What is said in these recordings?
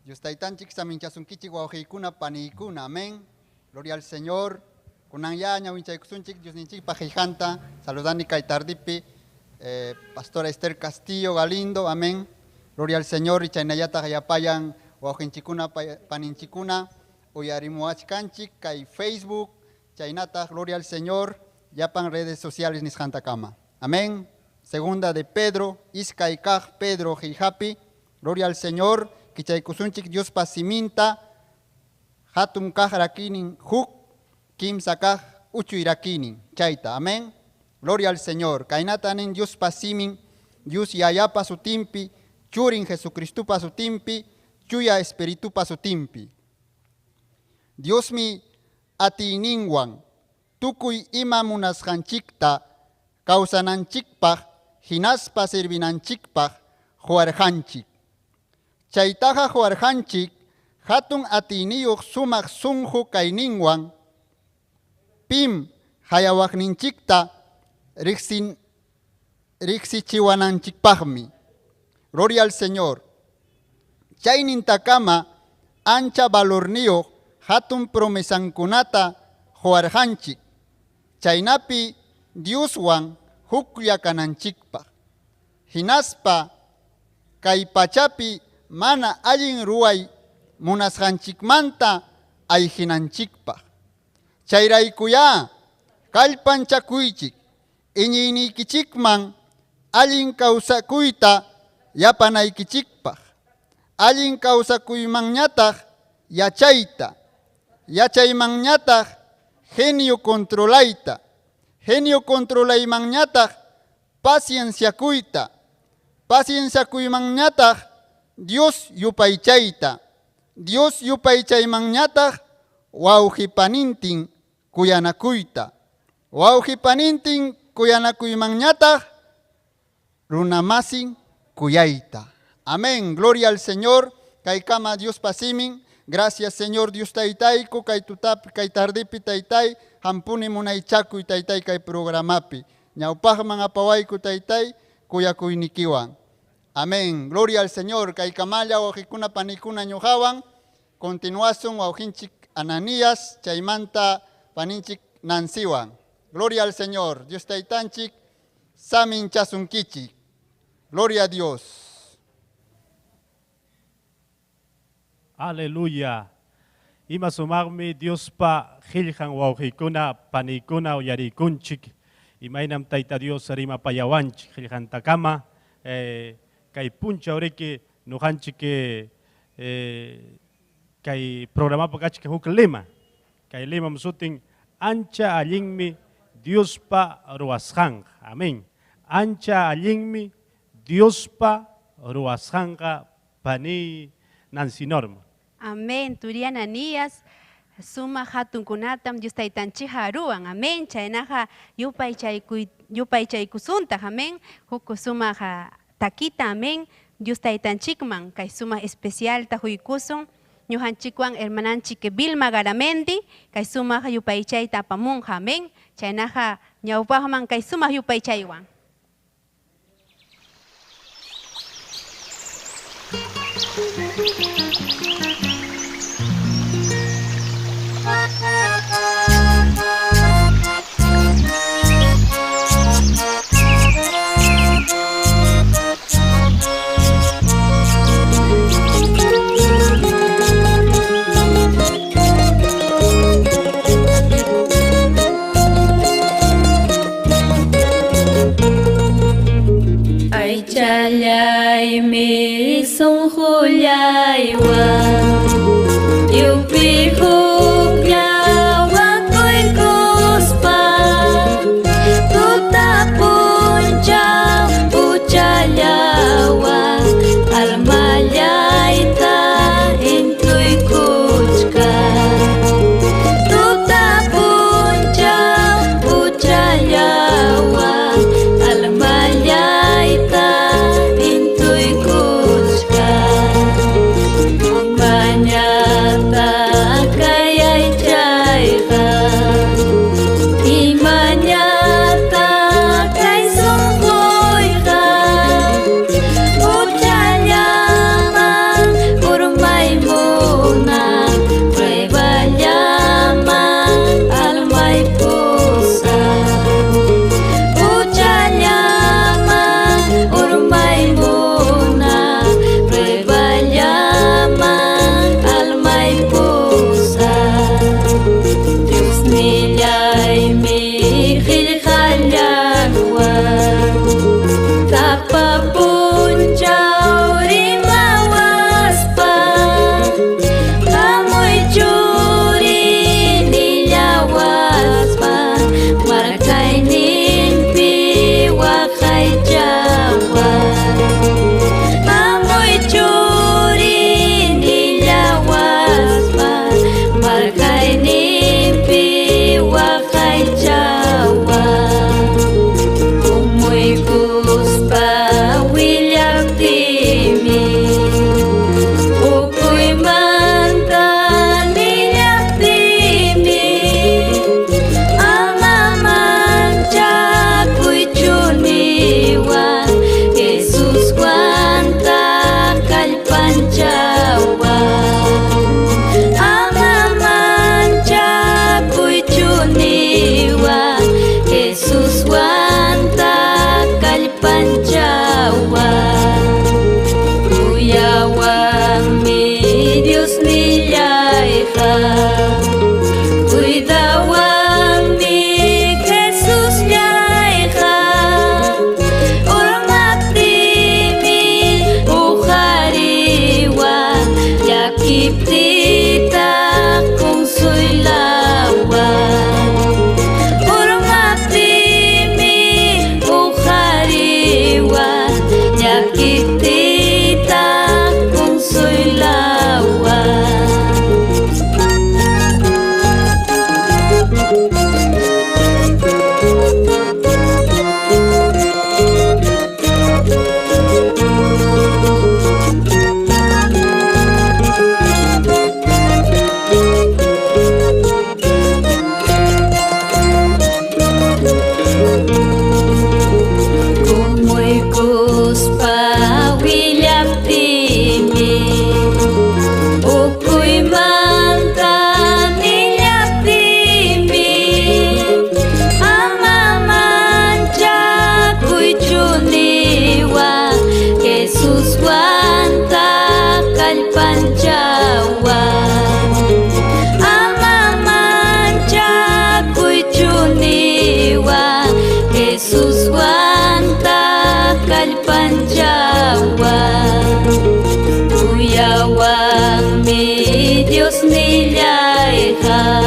Dios taytanchik saminchasunkichik wawqiykuna paniykuna. Amén. Gloria al Señor. Kunan ya ñawinchaykusunchik Diosninchikpa qillqanta. Saludani kay tardipi Pastora Esther Castillo Galindo. Amén. Gloria al Señor. Y chaynallataq yapayan wawqinchikuna paninchikuna uyarimuwachkanchik kay Facebook chaynataq Gloria al Señor llapan redes sociales nisqantakama. Amén. Segunda de Pedro, iskay kaq Pedro qillqapi, Gloria al Señor, kichaykusunchik Diospa siminta, hatun kaq rakiynin huk, kimsa kaq uchuy rakiynin, chayta. Amén. Gloria al Señor. Kaynata nin Diospa simin, Dios Yayapa sutinpi, Churin Jesucristopa sutinpi, Chuya Espiritupa sutinpi. Diosmi atiyninwan tukuy ima munasqanchikta kawsananchikpaq hinaspa servinanchikpaq quwarqanchik. Chaytaqa quwarqanchik hatun atiyniyuq sumaq sunqu kayninwan pim hayawaqninchikta riqsichiwananchikpaqmi. Gloria al Señor. Chaynintakama ancha valorniyuq hatun promesankunata quwarqanchik. Chaynapi Dioswan huklla kananchikpaq. Hinaspa kay pachapi mana allin ruway munasqanchikmanta ayqinanchikpaq. Chayraykuyá kallpanchakuychik iñiyniykichikman allin kawsakuyta yapanaykichikpaq. Allin kawsakuymanñataq yachayta, yachaymanñataq genio controlayta, genio controlaymanñataq pacienciakuyta, pacienciakuymanñataq Dios yupaychayta, Dios yupaychaymanñataq wawqipanintin kuyanakuyta, wawqipanintin kuyanakuymanñataq runamasin kuyayta. Amén. Gloria al Señor. Kaykama Diospa simin. Gracias Señor Dios taytayku kay tutapi kay tardipi taytay hampuni munaychakuy taytay kay programapi. Ñawpaqman apawayku taytay kuyakuynikiwan. Amén. Gloria al Señor. Kaykamalla wawqikuna panikuna ñuqawan. Continuasun wawqinchik Ananías chaymanta paninchik Nancywan. Gloria al Señor. Dios taytanchik saminchasunkichik. Gloria a Dios. Aleluya. Ima sumaqmi Diospa qillqan wawqiykuna paniykuna uyariykunchik. Imaynam Tayta Dios rimapayawanchik qillqantakama kay punchaw riki ñuqanchik kay programapaq kachkan huk lema. Kay lemam sutin ancha allinmi Diospa ruwasqanqa. Amén. Ancha allinmi Diospa ruwasqanqa pani Nancy Norma. Amén. Turi Ananías, sumaq hatunkunatam Dios taytanchikqa ruwan. Amén. Chaynaqa yupaychaykusuntaq. Amén. Huk sumaq takita. Amén. Dios taytanchikman kay sumaq especialta huykusun. Ñuqanchikwan hermananchik Vilma Garamendi kay sumaq yupaychayta apamunqa. Amén. Chaynaqa ñawpaqman kay sumaq yupaychaywan. Aychallaymi sunqullaywan yupi hukllawakuykuspa tuta punchaw huchallawan almallayta intuykuchkan tuta punchaw huchallawan almallayta intuykuchkan mañata. Cuidawanmi Diosnillayqa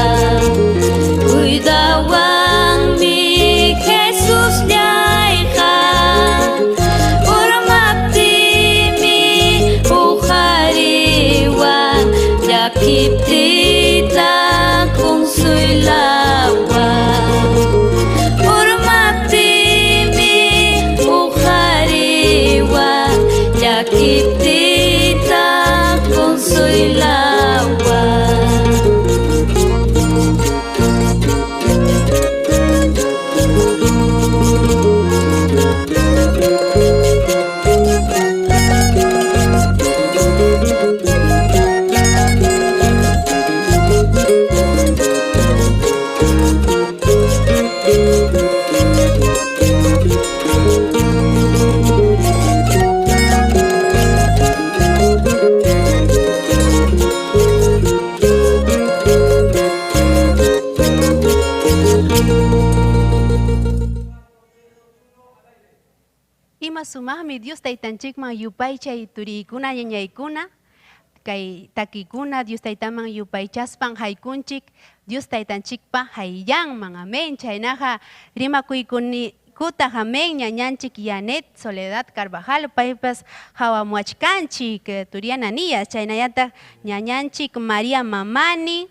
Cuidawanmi Jesusllayqa Urmaptiymi huqariwan Llakiptiytaq consuylawan Urmaptiymi huqariwan Llakiptiytaq consuylawan. Ima sumaqmi Dios taytanchikman yupaychay turiykuna ñañaykuna kay takikuna Dios taytaman yupaychaspan haykunchik Dios taytanchikpa hayllanman amén chaynaqa rimakuykunikutaq amén ñañanchik Yanet Soledad Carvajal paypas hawamuachkanchik turi Ananías chaynallataq ñañanchik María Mamani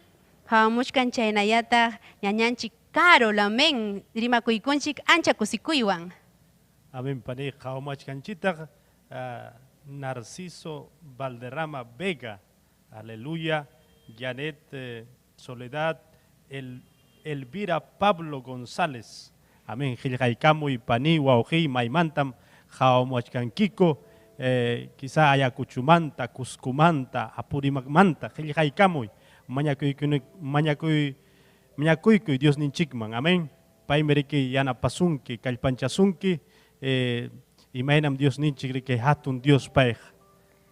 hawamuchkan chaynallataq ñañanchik Carol amén rimakuykunchik ancha kusikuywan. Amén pani qhawamachkanchitaq Narciso Valderrama Vega, aleluya, Janet Soledad, El, Elvira Pablo González, amén, qillqaykamuy pani wawqiy maymantam qhawamuachkankiku, quizá Ayacuchumanta, Cuscumanta, Apurímacmanta, qillqaykamuy, mañakuykuni mañakuy mañakuykuy Diosninchikman, amén. Paymi riki yanapasunki, kallpanchasunki, imaynam Diosninchik riki hatun Dios payqa.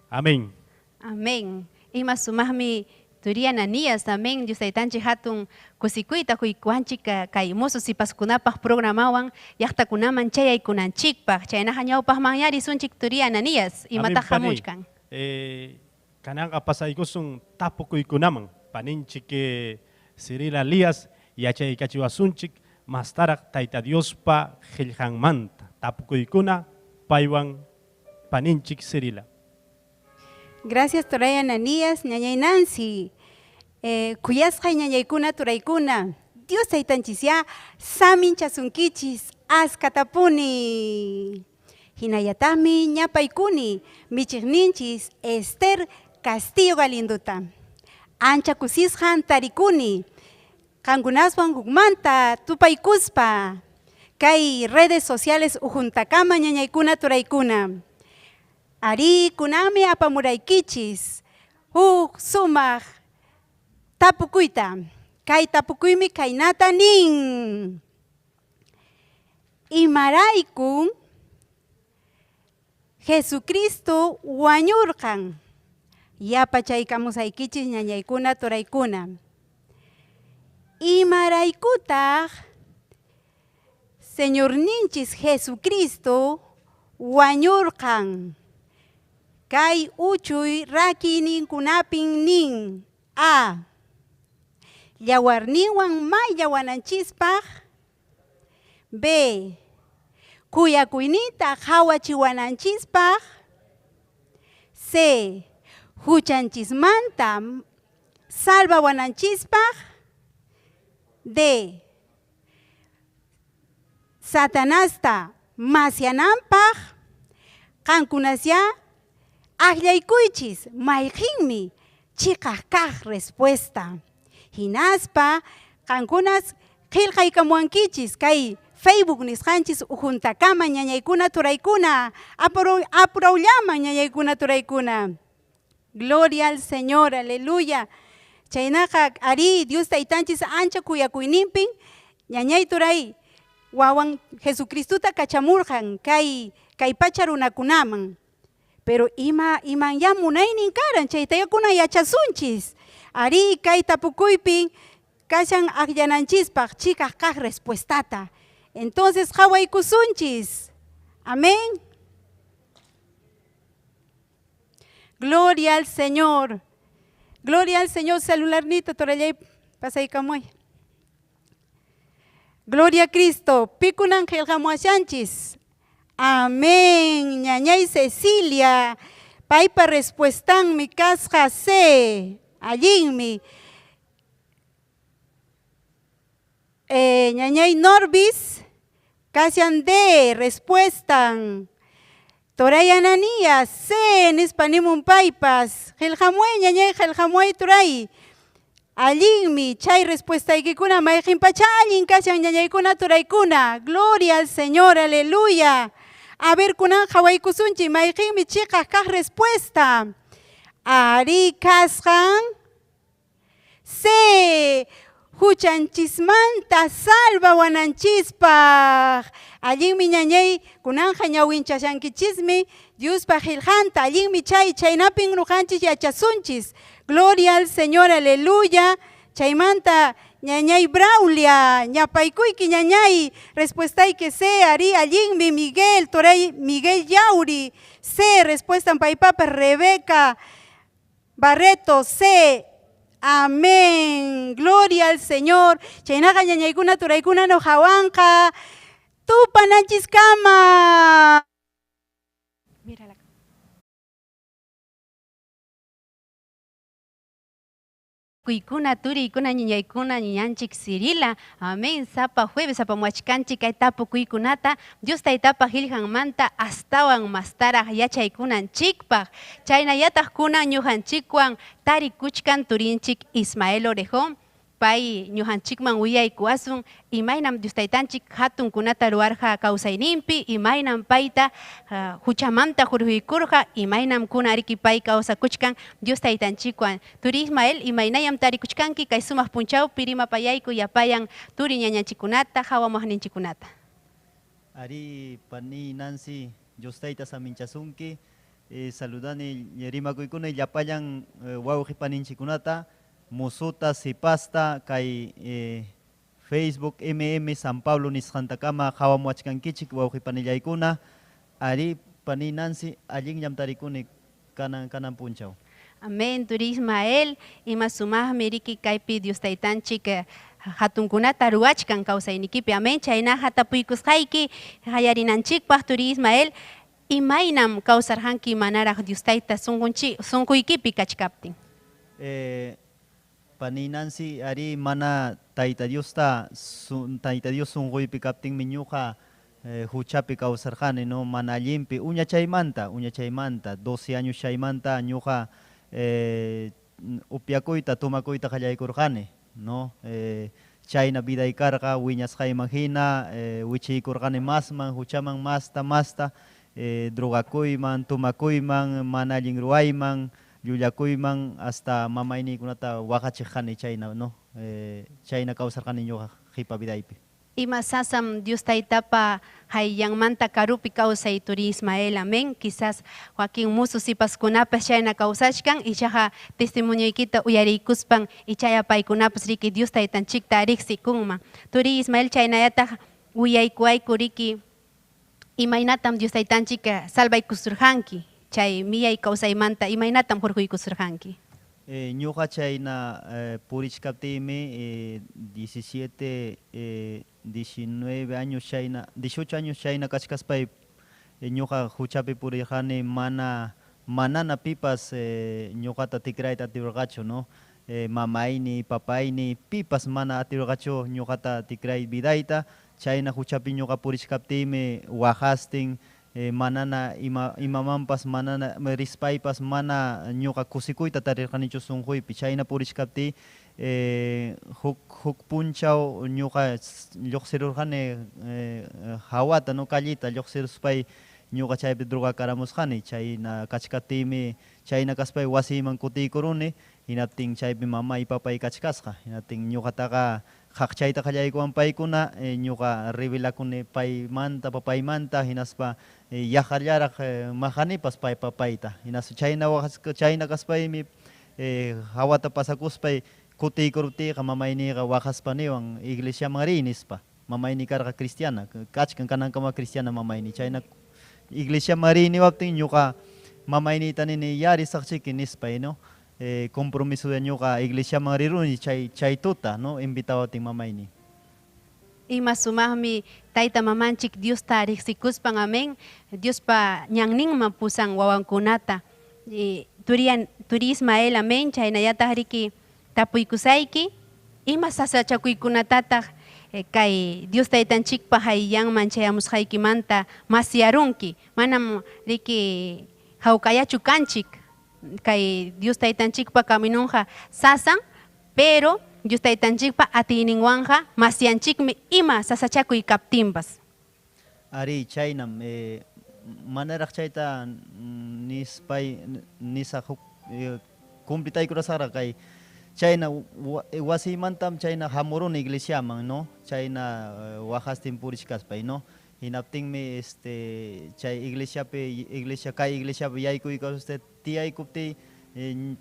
Amén. Amén. Ima sumaqmi turi Ananías, amén. Dios taytanchik hatun kusikuyta quykuwanchik kay mozo sipaskunapaq programawan llaqtakunaman chayaykunanchikpaq. Chaynaqa ñawpaqmanyá risunchik turi Ananías, Amén, imataq pani. hamuchkan. Kananqa pasaykusun tapukuykunaman. Paninchik Cirila Lías yachaykachiwasunchik mastaraq Tayta Diospa qillqanmanta. Tapukuykuna paywan paninchik Cirila. Gracias, Turay Ananías, ñañay Nancy. Kuyasqay ñañaykuna, turaykuna. Dios taytanchisyá saminchasunkichis askatapuni. Hinallataqmi ñapaykuni michiqninchis Esther Castillo Galinduta. Ancha kusisqan tarikuni. Qankunaswan hukmanta tupaykuspa. Kay redes sociales ujuntakama ñañaykuna, turaykuna. Arí, kunanmi apamuraykichis. Huk sumaq tapukuyta. Kay tapukuymi kaynata nin. Imaraykun Jesucristo wañurqan. Yapachaykamusaykichis ñañaykuna, turaykuna. Imaraykutaq Señorninchis Jesucristo wañurqan. Kay uchuy rakiyninkunapin nin. A. Yawarninwan mayllawananchispaq. B. Kuyakuyninta qhawachiwananchispaq. C. Huchanchismanta salvawananchispaq. D. Satanasta masyananpaq. Qankunasya akllaykuychis mayqinmi chiqaq kaq respuesta. Hinaspa qankunas qillqaykamuwankichis kay Facebook nisqanchis ujuntakama ñañaykuna turaykuna apurawllaman ñañaykuna turaykuna. Gloria al Señor, aleluya. Chaynaqa arí Dios taytanchis ancha kuyakuyninpin ñañay turay wawan Jesucristuta kachamurqan kay kay pacha runakunaman. Pero ima iman ya munaynin karan chaytaya kunan yachasunchis. Arí kay tapukuypin kashan akllananchispaq chiqaq kaq respuestata. Entonces qhawaykusunchis. Amén. Gloria al Señor. Gloria al Señor, celularnito, torallay pasaykamuy. Gloria a Cristo. Pikunan qillqamuwashanchis. Amén. Ñañay Cecilia. Paypa respuestanmi kasqa C. Allinmi. Ñañay Norbis. Kashan D. Respuestan. Turay Ananías. C. Nispa nimun paypas. Qillqamuy ñañay qillqamuy turay. Allinmi chay respuestaykikuna mayqinpacha allin kashan ñañaykuna turaykuna. Gloria al Señor, aleluya. A ver kunan qhawaykusunchik mayqinmi chiqaq kaq respuesta. Ari kasqan C. Huchanchismanta salvawananchispaq. Allinmi ñañay kunanja ñawinchashankichismi Diospa qillqanta allinmi chay chaynapin ñuqanchis yachasunchis. Gloria al Señor, aleluya. Chaymanta ñañay Braulia, ñapaykuyki ñañay, respuestayki C, ari allinmi Miguel, turay Miguel Yauri, C, respuesta paypapas Rebeca Barreto, C. Amén. Gloria al Señor. Chaynaqa ñañaykuna turaykuna ñuqawanqa tupananchiskama. Mira la Kuykuna, turiykuna, ñañaykuna, ñañanchik Cirila. Amén. Sapa jueves apamuachkanchik kay tapukuykunata Dios taytapa qillqanmanta astawan mastaraq yachaykunanchikpaq. Chaynallataq kunan ñuqanchikwan tarikuchkan turinchik Ismael Orejón. Pay ñuqanchikman willaykuwasun imaynam Dios taytanchik hatunkunata ruwarqa kawsayninpi, imaynam payta huchamanta hurquykurqa, imaynam kuna ariki pay kawsakuchkan Dios taytanchikwan. Turi Ismael, imaynayam tarikuchkanki kay sumaq punchawpi rimapayayku yapayan turi ñañanchikkunata, hawamuqninchikkunata. Ari pani Nancy, Dios tayta saminchasunki, saludani rimakuykuna llapallan wawqi paninchikunata, musuta, sipasta, kay Facebook MM San Pablo nisqantakama hawamuwachkankichik wawqi panillaykuna. Ari pani Nancy, allinllam tarikuni kanan kanan punchaw. Amén, turi Ismael, ima sumaqmi riki kaypi Dios taytanchik hatunkunata ruwachkan kawsaynikipi. Amén, chaynaqa tapuykusqayki qallarinanchikpaq turi Ismael, imaynam kawsarqanki manaraq Dios tayta sunquykipi kachkaptin. Pani Nancy, ari mana Tayta Diosta, Tayta Dios sunquypi kaptinmi ñuqa huchapi kawsarqani, no, mana allinpi, uñachaymanta, uñachaymanta, 12 años chaymanta ñuqa upyakuyta, tumakuyta qallaykurqani, no, chayna viday karqa, wiñasqayman hina, wichiykurqani masman, huchaman masta, masta, drogakuyman, tumakuyman, mana allin ruwayman, llullakuyman, hasta mamayniykunata waqachiqani chayna, no, chayna kawsarqani ñuqa qipa vidaypi. Ima sasam Dios taytapa hayllanmanta karupi kawsay turi Ismael, amén. Quizás wakin musu sipaskunapas chayna kawsachkan, ichaqa testimonioykita uyariykuspan ichaya paykunapas riki Dios taytanchikta riqsikunman. Turi Ismael chaynallataq uyaykuwayku riki imaynatam Dios taytanchik salvaykusurqanki chay millay kawsaymanta imaynatam hurquykusurqanki. Ñuqa chayna purichkaptiymi 17, 19 años chayna, 18 años chayna kachkaspay ñuqa huchapi purirqani mana manana pipas ñuqata tikrayta atirqachu, no, mamayni, papayni, pipas mana atirqachu ñuqata tikray vidayta, chayna huchapi ñuqa purichkaptiymi waqastin manana imamanpas manana rispaypas mana ñuqa kusikuyta tarirqanichu sunquypi, chayna purichkaptiy huk punchaw ñuqa lluqsirurqani hawata, no, callita lluqsiruspay ñuqa chaypi drogakaramusqani, chayna kachkaptiymi chayna kaspay wasiyman kutiykuruni, hinaptin chaypi mamay papay kachkasqa, hinaptin ñuqataqa qaqchayta qallaykuwan paykuna, ñuqa revelakuni paymanta, papaymanta, hinaspa yaqallaraq maqanipas pay papayta, hinaspa chayna chayna kaspaymi hawata pasakuspay kutiykuruptiyqa mamayniyqa waqaspa niwan iglesiaman riy nispa, mamayni karqa cristiana, kachkan kanankama cristiana mamayni, chayna iglesiaman riy niwaptin ñuqa mamayniyta nini ya risaqchiki nispay, no? Compromiso de ñuqa iglesiaman riruni chay chay tuta, no? Invitawatin mamayni. Ima sumaqmi tayta mamanchik Diosta riqsikuspan, amén. Diospa ñanninman pusan wawankunata. Turian, turi Ismael, amén. Chaynallataq riki tapuykusayki, ima sasachakuykunatataq kay Dios taytanchikpa hayllanman chayamusqaykimanta masyarunki. Manam riki hawkallachu kanchik kay Dios taytanchikpa caminonqa sasan, pero Dios taytanchikpa atiyninwanqa masyanchikmi ima sasachakuy kaptinpas. Arí, chaynam, manaraq chayta nispay nisaq huk cumplitaykurasaqraq kay chayna wasiymantam chayna hamuruni iglesiaman, no? Chayna waqastin purichkaspay, no? Hinaptinmi este chay iglesiapi iglesia kay iglesiapi yaykuykasustin tiyaykuptiy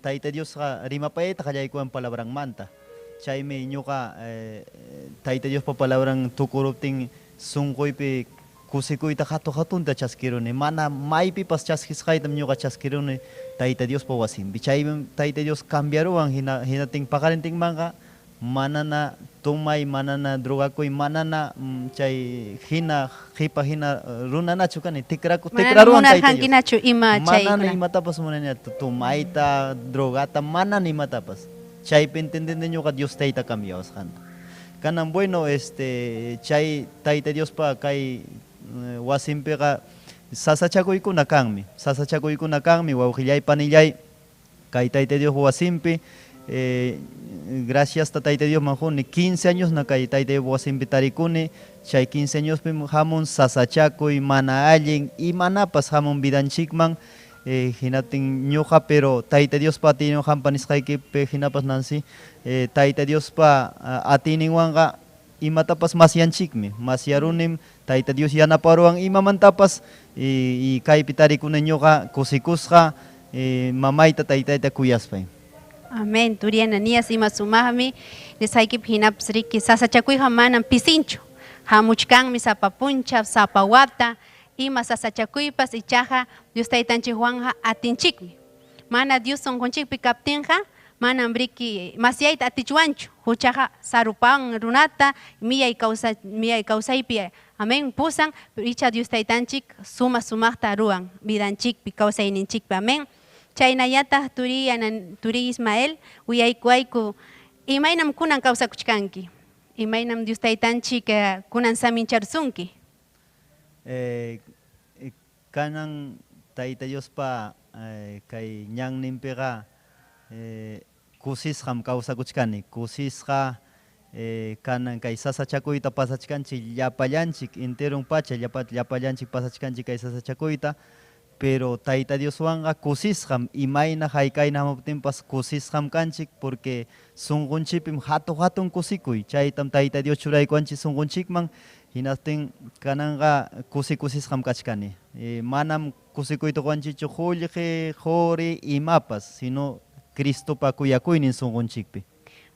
Tayta Diosqa rimapayayta qallaykuwan palabranmanta. Chaymi ñuqa Tayta Diospa palabran tukuruptin sunquypi kusikuyta hatu hatunta chaskiruni. Mana maypipas chaskisqaytam ñuqa chaskiruni Tayta Diospa wasinpi. Chaymi Tayta Dios cambiaruwan hina hinatin paqarintinmanqa manana tomay, manana drogakuy, manana chay hina qipa hina runanachu kani, tikraku Manana tikraruwan Tayta Dios. munarqankinachu ima Manana chaykuna. imatapas munanichu tomayta, drogata, manana imatapas. Chaypi entendini ñuqa Dios Tayta cambiawasqanta. Kanan bueno, este chay Tayta Diospa kay wasinpiqa sasachakuykuna kanmi, sasachakuykuna kanmi wawqillay panillay kay Tayta Diospa wasinpi. Graciasta Tayta Diosman quni 15 añosna kay Tayta Diospa wasinpi tarikuni, chay 15 añospim hamun sasachakuy, mana allin, imanapas hamun vidanchikman, hinaptin ñuqa pero Tayta Diospa atiyninwan qampa nisqaykipi hinapas Nancy, Tayta Diospa atiyninwanqa imatapas masyanchikmi, masyarunim Tayta Dios yanaparuwan imamantapas y kaypi tarikuni ñuqa kusikusqa mamayta taytayta kuyaspay. Amén, turi Ananías, ima sumaqmi nisqaykipi hinapas riki sasachakuyqa manam pisinchu. Hamuchkanmi sapa punchaw, sapa wata, ima sasachakuypas ichaqa Dios taytanchikwanqa atinchikmi. Mana Dios sunqunchikpi kaptinqa manam riki masyayta atichwanchu. Huchaqa sarupan runata millay kawsa millay kawsaypi, amén, pusan, icha Dios taytanchik suma sumaqta ruwan vidanchikpi, kawsayninchikpi, amén. Chaynallataq turi Anan, turi Ismael, uyaykuwayku imaynam kunan kawsakuchkanki. Imaynam Dios taytanchik kunan samincharusunki. Kanan Tayta Diospa kay ñanninpiqa kusisqam kawsakuchkani, kusisqa kanan kay sasachakuyta pasachkanchik llapallanchik enteron pacha llapallanchik pasachkanchik kay sasachakuyta, pero Tayta Dioswanqa kusisqam imayna haykayna hamuptinpas kusisqam kanchik porque sunqunchikpim hatu hatun kusikuy, chaytam Tayta Dios churaykuwanchik sunqunchikman, hinaptin kananqa kusi kusisqam kachkani. Manam kusikuyta quwanchikchu qullqi, quri, imapas, sino Cristopa kuyakuynin sunqunchikpi.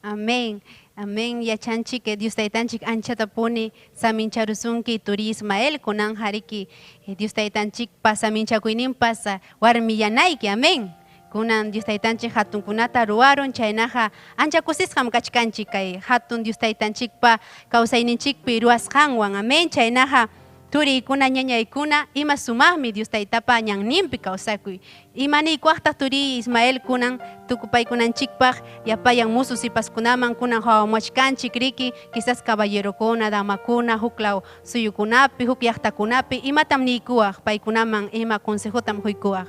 Amén, amén, yachanchik Dios taytanchik anchatapuni samincharusunki turi Ismael, kunanqa riki Dios taytanchikpa saminchakuyninpas warmillanayki, amén. Kunan Dios taytanchik hatunkunata ruwarun, chaynaqa ancha kusisqam kachkanchik kay hatun Dios taytanchikpa kawsayninchikpi ruwasqanwan, amén. Chaynaqa turiykuna ñañaykuna ima sumaqmi Dios taytapa ñanninpi kawsakuy. Ima niykuwaqtaq turi Ismael kunan tukupaykunanchikpaq llapayan musu sipaskunaman kunan hawamuwachkanchik riki quizás caballerokuna, damakuna, huklaw suyukunapi, huk llaqtakunapi, imatam niykuwaq paykunaman, ima consejotam quykuwaq.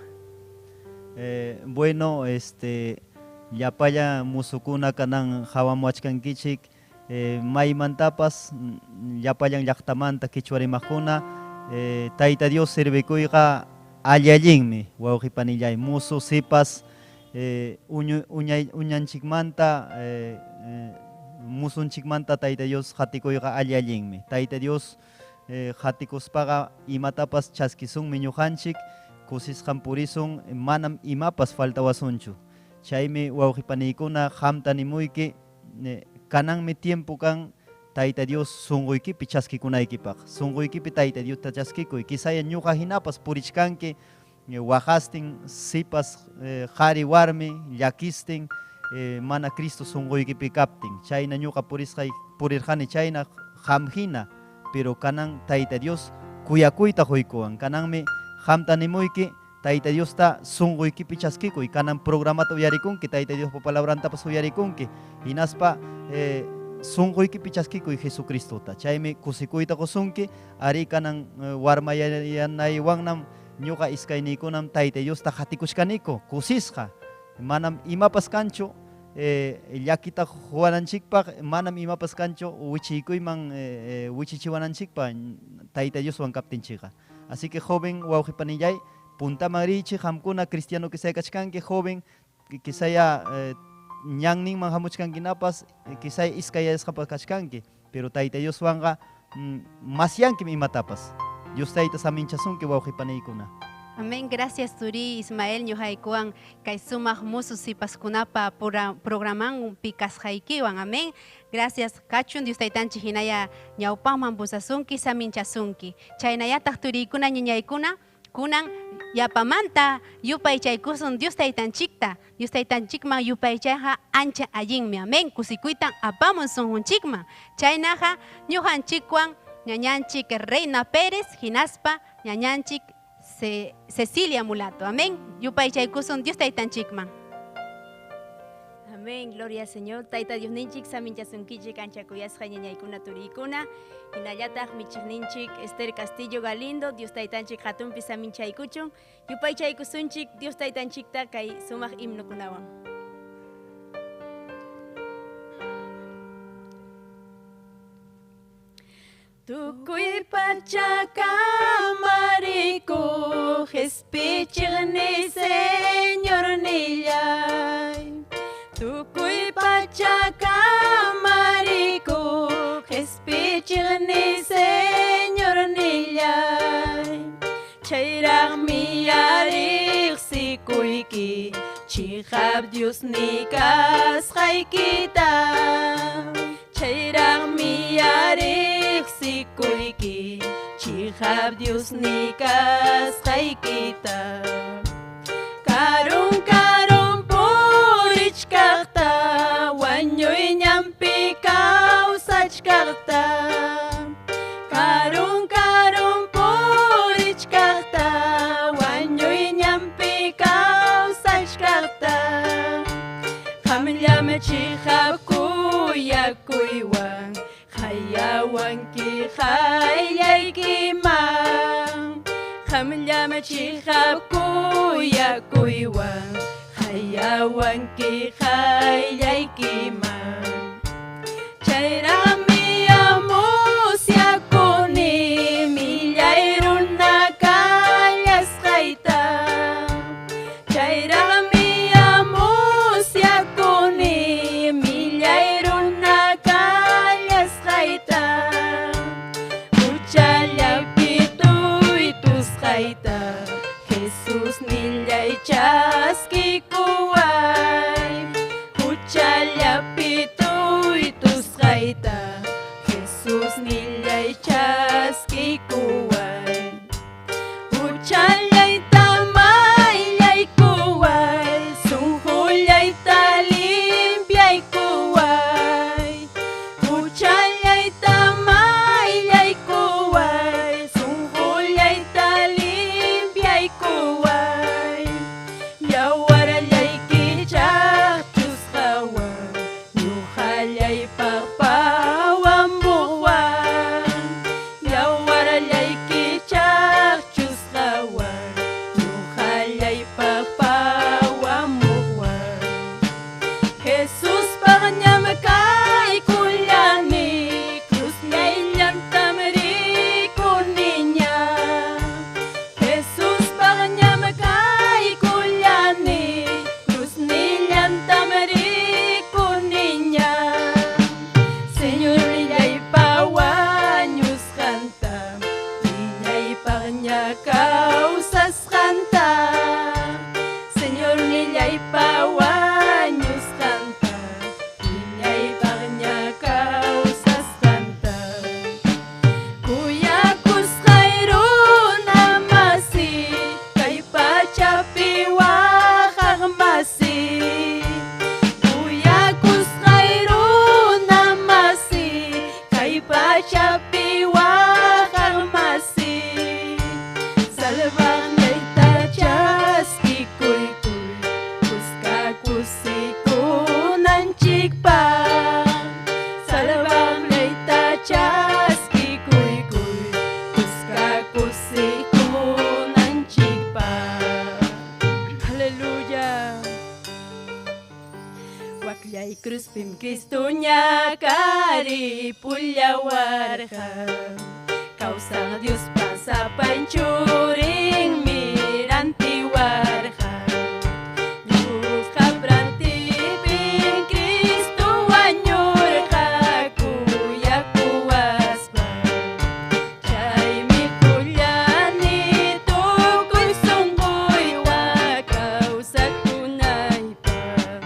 Bueno, este llapallan musukuna kanan hawamuwachkankichik maymantapas llapallan llaqtamanta qichwa rimaqkuna, Tayta Dios servikuyqa alli allinmi wawqi panillay, musu sipas uñay uñanchikmanta musunchikmanta Tayta Dios qatikuyqa alli allinmi. Tayta Dios qatikuspaqa imatapas chaskisunmi ñuqanchik, kusisqam purisun, manam imapas faltawasunchu. Chaymi wawqi paniykuna qamta nimuyki, kananmi tiempo kan Tayta Dios sunquykipi chaskikunaykipaq. Sunquykipi Tayta Diosta chaskikuy. Quizaya ñuqa hinapas purichkanki Waqastin sipas qari warmi llakistin mana Cristo sunquykipi kaptin. Chayna ñuqa purisqay purirqani chayna qam hina, pero kanan Tayta Dios kuyakuyta quykuwan. Kananmi qamta nimuyki Tayta Diosta sunquykipi chaskikuy. Kanan programata uyarikunki, Tayta Diospa palabrantapas uyarikunki. Hinaspa sunquykipi chaskikuy Jesucristota. Chaymi kusikuyta qusunki. Arí kanan warmayanaywanam ñuqa iskayniykunam Tayta Diosta qatikuchkaniku kusisqa. Manam imapas kanchu llakita quwananchikpaq, manam imapas kanchu wichiykuyman wichichiwananchikpaq Tayta Dioswan kaptinchikqa. Así que joven wawqi panillay, puntaman riychik qamkuna cristiano quizaya kachkanki, joven quizaya ñanninman hamuchkankinapas, quizaya iskayasqapas kachkanki, pero Tayta Dioswanqa masyankim imatapas. Dios Tayta saminchasunki wawqi paniykuna. Amén, gracias turi Ismael ñuqaykuwan kay sumaq musu sipaskunapa programanpi kasqaykiwan. Amén. Gracias kachun Dios Taytanchik hinaya ñawpaqman pusasunki saminchasunki. Chaynallataq turiykuna ñañaykuna kunan yapamanta yupaychaykusun Dios Taytanchikta. Dios Taytanchikman yupaychayqa ancha allinmi. Amén. Kusikuytan apamun sunqunchikman. Chaynaqa ñuqanchikwan ñañanchik Reina Pérez hinaspa ñañanchik Cecilia Mulato. Amén. Yupaychaykusun Dios Taytanchikman. Amén, gloria al Señor. Tayta Diosninchik saminchasunkichik ancha kuyasqa ñañaykuna turiykuna. Hinallataq michiqninchik Esther Castillo Galindo, Dios Taytanchik hatunpi saminchaykuchun. Yupaychaykusunchik Dios Taytanchikta kay sumaq himnokunawan. Tukuy pacha kamarikuq q'ispichiqni Señornillay. Tukuy pacha kamarikuq q'ispichiqni Señornillay. Chayraqmi riqsikuyki chiqap Diosni kasqaykita. Chayraqmi riqsikuyki chiqap Diosni kasqaykita. Karun karun purichkaqta wañuy ñanpi kawsachkaqta. Karun karun purichkaqta wañuy ñanpi kawsachkaqta. Qamllam chiqap kuyakuywan hayawanki qayllaykiman. Qamllam chiqap kuyakuywan hayawanki qayllaykiman. Chayraqmi musyakuni millay runa kallasqayta. Chayraqmi musyakuni millay runa kallasqayta. Huchallapi tuytusqayta Jesus nillay chaskikuway. Huchallapi tuytusqayta kusikunanchikpaq Salvaqniyta chaskikuykuy kuska kusikunanchikpaq. Aleluya. Wakllay cruzpim Cristo ñakaripullawarqa. Kawsaq Diospa sapan churinmi rantiwarqa. Ñuqa prantipim Cristo wañurqa kuyakuwaspa. Chaymi kullani tukuy sunquywan kawsakunaypaq.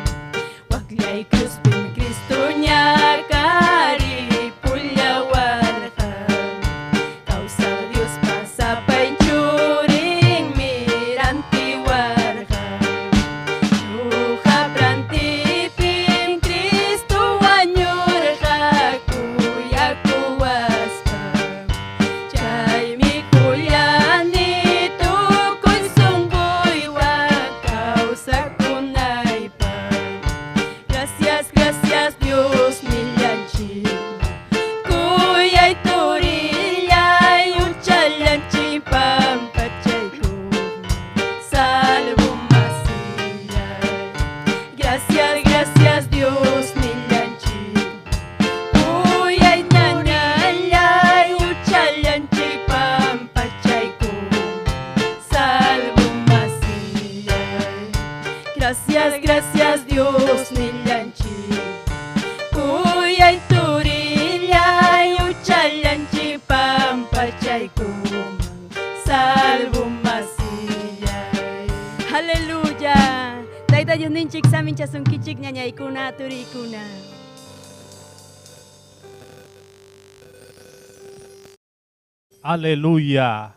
Wakllay cruzpim Cristo ñakaripullawarqa. Kawsaq Diospa sapan churinmi rantiwarqa. Ñuqa prantipim Cristo wañurqa kuyakuwaspa. Chaymi kullani tukuy sunquywan kawsakunaypaq. Gracias, gracias Dios nillanchik. Kuyay turillay uchallanchik pampachaykuq. Salvo masillay. Gracias, gracias Dios nillanchik. Kuyay ñañallay uchallanchik pampachaykuq. Salvo masillay. Gracias, gracias Dios nillanchik. Kuyay turillay uchallanchik pampachaykuman. Salvo masillay. Aleluya. Tayta Diosninchik saminchasunkichik ñañaykuna turiykuna. Aleluya.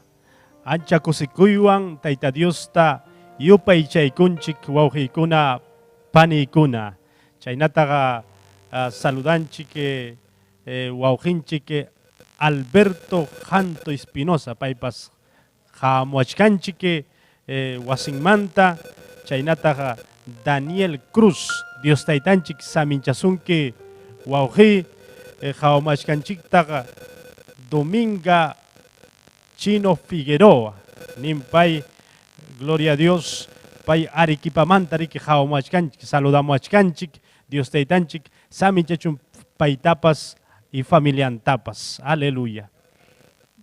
Ancha kusikuywan Tayta Diosta yupaychaykunchik wawqiykuna paniykuna. Chaynataqa saludanchik wawqinchik Alberto Janto Espinosa paypas hamuachkanchik wasinmanta. Chaynataqa Daniel Cruz Dios taytanchik saminchasunki wawqi hawamachkanchiktaqa Dominga Chino Figueroa nin pay gloria a Dios pay Arequipamanta riki hawamachkanchik saludamuachkanchik Dios taytanchik saminchachun paytapas y familiantapas. Aleluya.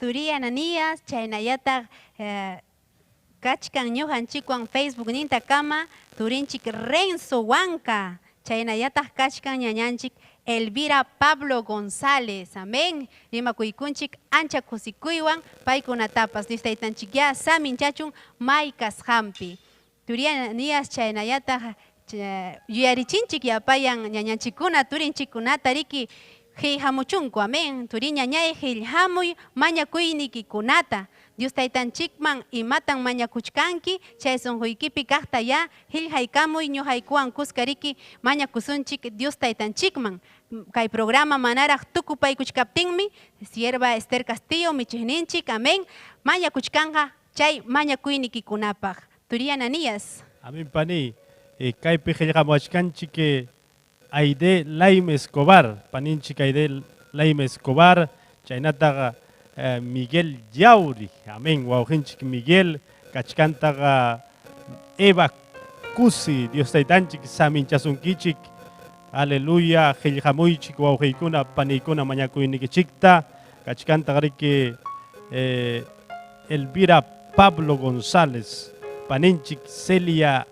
Turi Ananías chaynallataq kachkan ñuqanchikwan Facebook nintakama turinchik Renzo Huanca chaynallataq kachkan ñañanchik Elvira Pablo González. Amén. Rimakuykunchik ancha kusikuywan paykunatapas Dios taytanchik ya saminchachun may kasqanpi. Turi Ananías chaynallataq yuyarichinchik yapayan ñañanchikkuna turinchikkunata riki qillqamuchunku. Amén. Turi ñañay qillqamuy mañakuynikikunata. Dios taytanchikman imatan mañakuchkanki chay sunquykipi kaqta ya qillqaykamuy ñuqaykuwan kuska riki mañakusunchik Dios taytanchikman. Kay programa manaraq tukupaykuchkaptinmi sierva Esther Castillo michiqninchik. Amén. Mañakuchkanqa chay mañakuynikikunapaq. Turi Ananías. Amén pani. Kaypi qillqamuachkanchik Aide Laime Escobar, paninchik Aide Laime Escobar, chaynataqa Miguel Yauri, amén, wawqinchik Miguel, kachkantaqa Eva Cusi, Dios taytanchik saminchasunkichik, aleluya, qillqamuychik wawqiykuna, paniykuna mañakuynikichikta, kachkantaqa riki Elvira Pablo González, paninchik Celia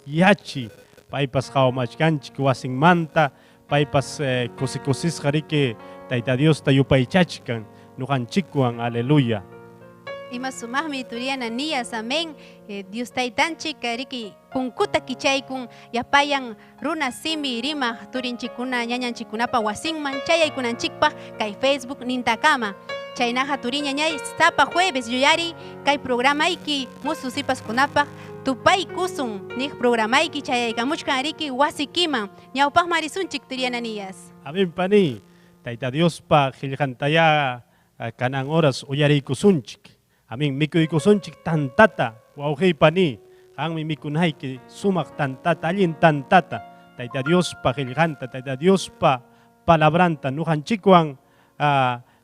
Yachi, paypas qhawamachkanchik wasinmanta, paypas kusikusisqa riki Tayta Diosta yupaychachkan ñuqanchikwan, aleluya. Ima sumaqmi turi Ananías, amén. Dios taytanchik riki punkuta kichaykun yapayan runa simi rimaq turinchikkuna ñañanchikkunapa wasinman chayaykunanchikpaq kay Facebook nintakama. Chaynaqa turi ñañay sapa jueves yuyari kay programayki musu sipaskunapaq tupaykusun niq programayki chayaykamuchkan riki wasikiman ñawpaqman risunchik turi Ananías. Amén pani, Tayta Diospa qillqantaya kanan horas uyariykusunchik. Amén, mikuykusunchik tantata wawqiy pani. Qanmi mikunayki sumaq tantata, allin tantata, Tayta Diospa qillqanta, Tayta Diospa palabranta ñuqanchikwan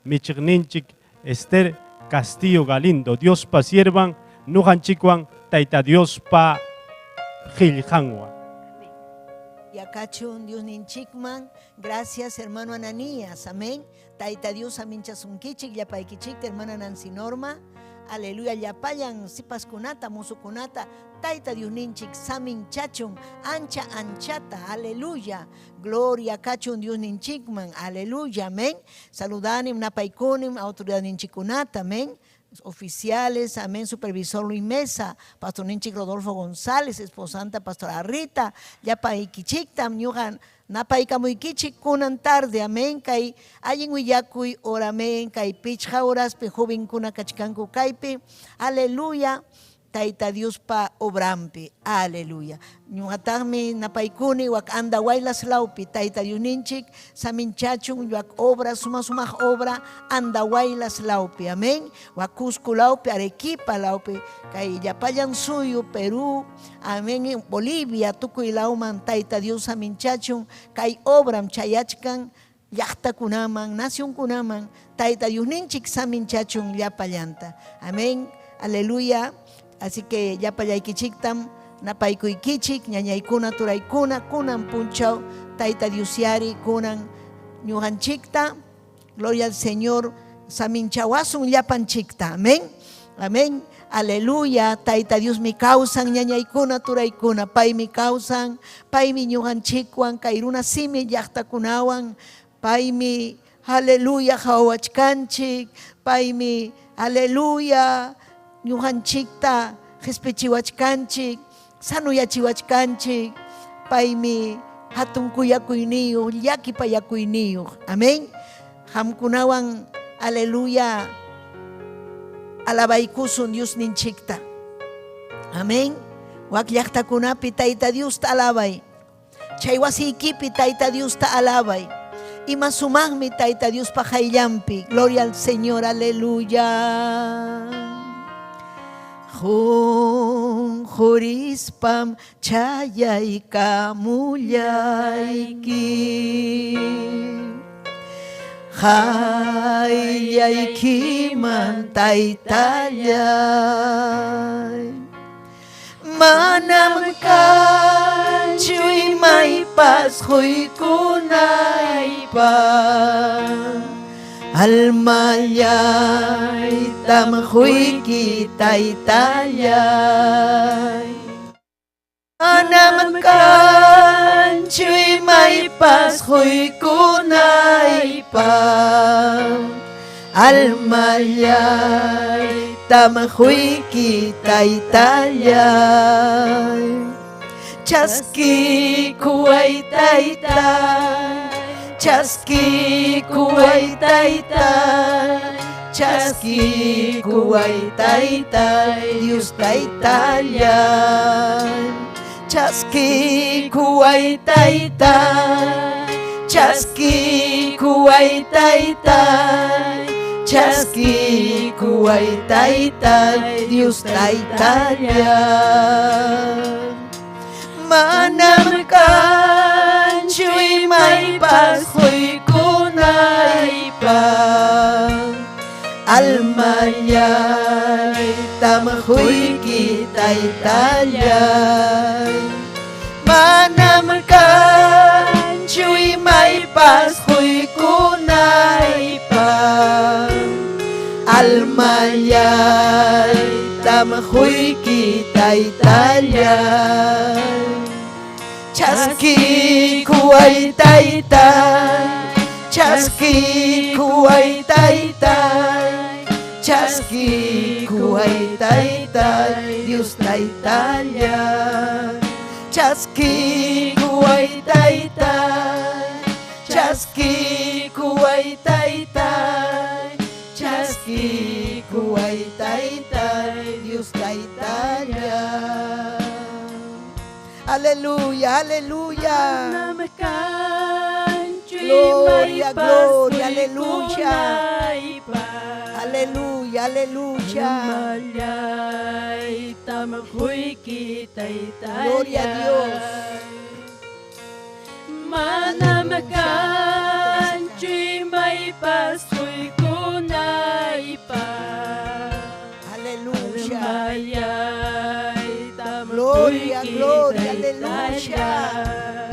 michiqninchik Esther Castillo Galindo, Diospa siervan ñuqanchikwan Tayta Diospa qillqanwan. Yakachun Diosninchikman, gracias hermano Ananías, amén. Tayta Dios saminchasunkichik, llapaykichikta, hermana Nancy Norma, aleluya, llapallan sipaskunata, musukunata, Tayta Diosninchik saminchachun, ancha anchata, aleluya, gloria kachun Diosninchikman, aleluya, amén. Saludanim, napaykunim, autoridadninchikunata, amén. Oficiales, amén, supervisor Luis Mesa, pastor Ninchik Rodolfo González, esposanta pastora Rita, llapaykichiktam, ñuqa napaykamuykichik kunan tarde, amén, kay allin willakuy hora, amén, kay pichqa horaspi jovenkuna kachkanku kaypi, aleluya, Tayta Diospa obrampi, aleluya. Ñuqataqmi napaykuni wak Andahuaylas lawpi, Tayta Diosninchik saminchachun wak obra, suma sumaq obra Andahuaylas lawpi, amén. Wak Cusco lawpi, Arequipa lawpi, kay llapallan suyu, Perú, amén, Bolivia, tukuy lawman Tayta Dios saminchachun, kay obram chayachkan llaqtakunaman, nacionkunaman, Tayta Diosninchik saminchachun llapallanta, amén, aleluya. Así que llapallaykichiktam napaykuykichik, ñañaykuna, turaykuna, kunan punchaw, Tayta Diosyari, kunan ñuqanchikta, gloria al Señor, saminchawasun llapanchikta, amén, amén, aleluya, Tayta Dios mi kawsan, ñañaykuna, turaykuna, paymi kawsan, paymi ñuqanchikwan, kay runa simi llaqtakunawan, paymi, aleluya, qhawachkanchik, paymi, aleluya, ñuqanchikta qispichiwachkanchik, sanuyachiwachkanchik, paymi hatun kuyakuyniyuq, llakipayakuyniyoq, amén. Qamkunawan, aleluya, alabaykusun Diosninchikta, amén. Wak llaqtakunapi Tayta Diosta alabay, chay wasiykipi Tayta Diosta alabay, ima sumaqmi Tayta Diospa qayllanpi, gloria al Señor, aleluya. Qunqurispam chayaykamullayki, qayllaykiman Taytallay, manam kanchu imaypas quykunaypaq, almallaytam quyki Taytallay, manam kanchu imaypas quykunaypaq, almallaytam quyki Taytallay, chaskikuway Taytay, chaskikuway Taytay, chaskikuway Taytay, Dios Taytallay, chaskikuway Taytay, chaskikuway Taytay, chaskikuway Taytay, Dios Taytallay, manam kanchu imaypas quykunaypaq, almallaytam quyki Taytallay, manam kanchu imaypas quykunaypaq, almallaytam quyki Taytallay, chaskikuway Taytay, chaskikuway Taytay, chaskikuway Taytay, Dios Taytallay, chaskikuway Taytay, chaskikuway Taytay, chaskikuway Taytay, Dios Taytallay. Aleluya, aleluya. Gloria, gloria, aleluya. Aleluya, aleluya. Almallaytam quyki taytallay. Gloria a Dios. Manam kanchu imaypas quykunaypaq. Aleluya. Almallaytam Gloria, quyki gloria, aleluya. taytallay.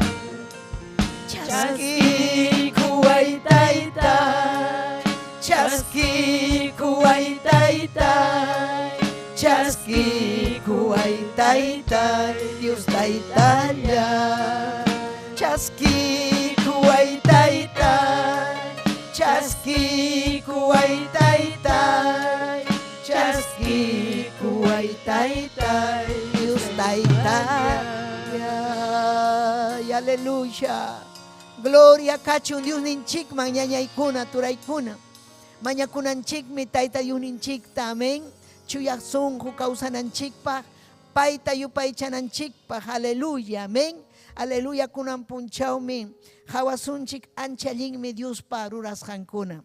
Chaskiykuway taytay, chaskiykuway taytay, chaskiykuway taytay, Dios taytallay. Chaskiykuway taytay, chaskiykuway taytay, chaskiykuway taytay, Dios taytallay. Aleluya. Gloria kachun Dios ninchikman ñañaykuna turaykuna. Mañakunanchikmi tayta Diosninchikta amén. Chuyaq sunqu kawsananchikpaq payta yupaychananchikpaq aleluya amén. Aleluya kunan punchawmi hawasunchik ancha allinmi Diospa rurasqankuna.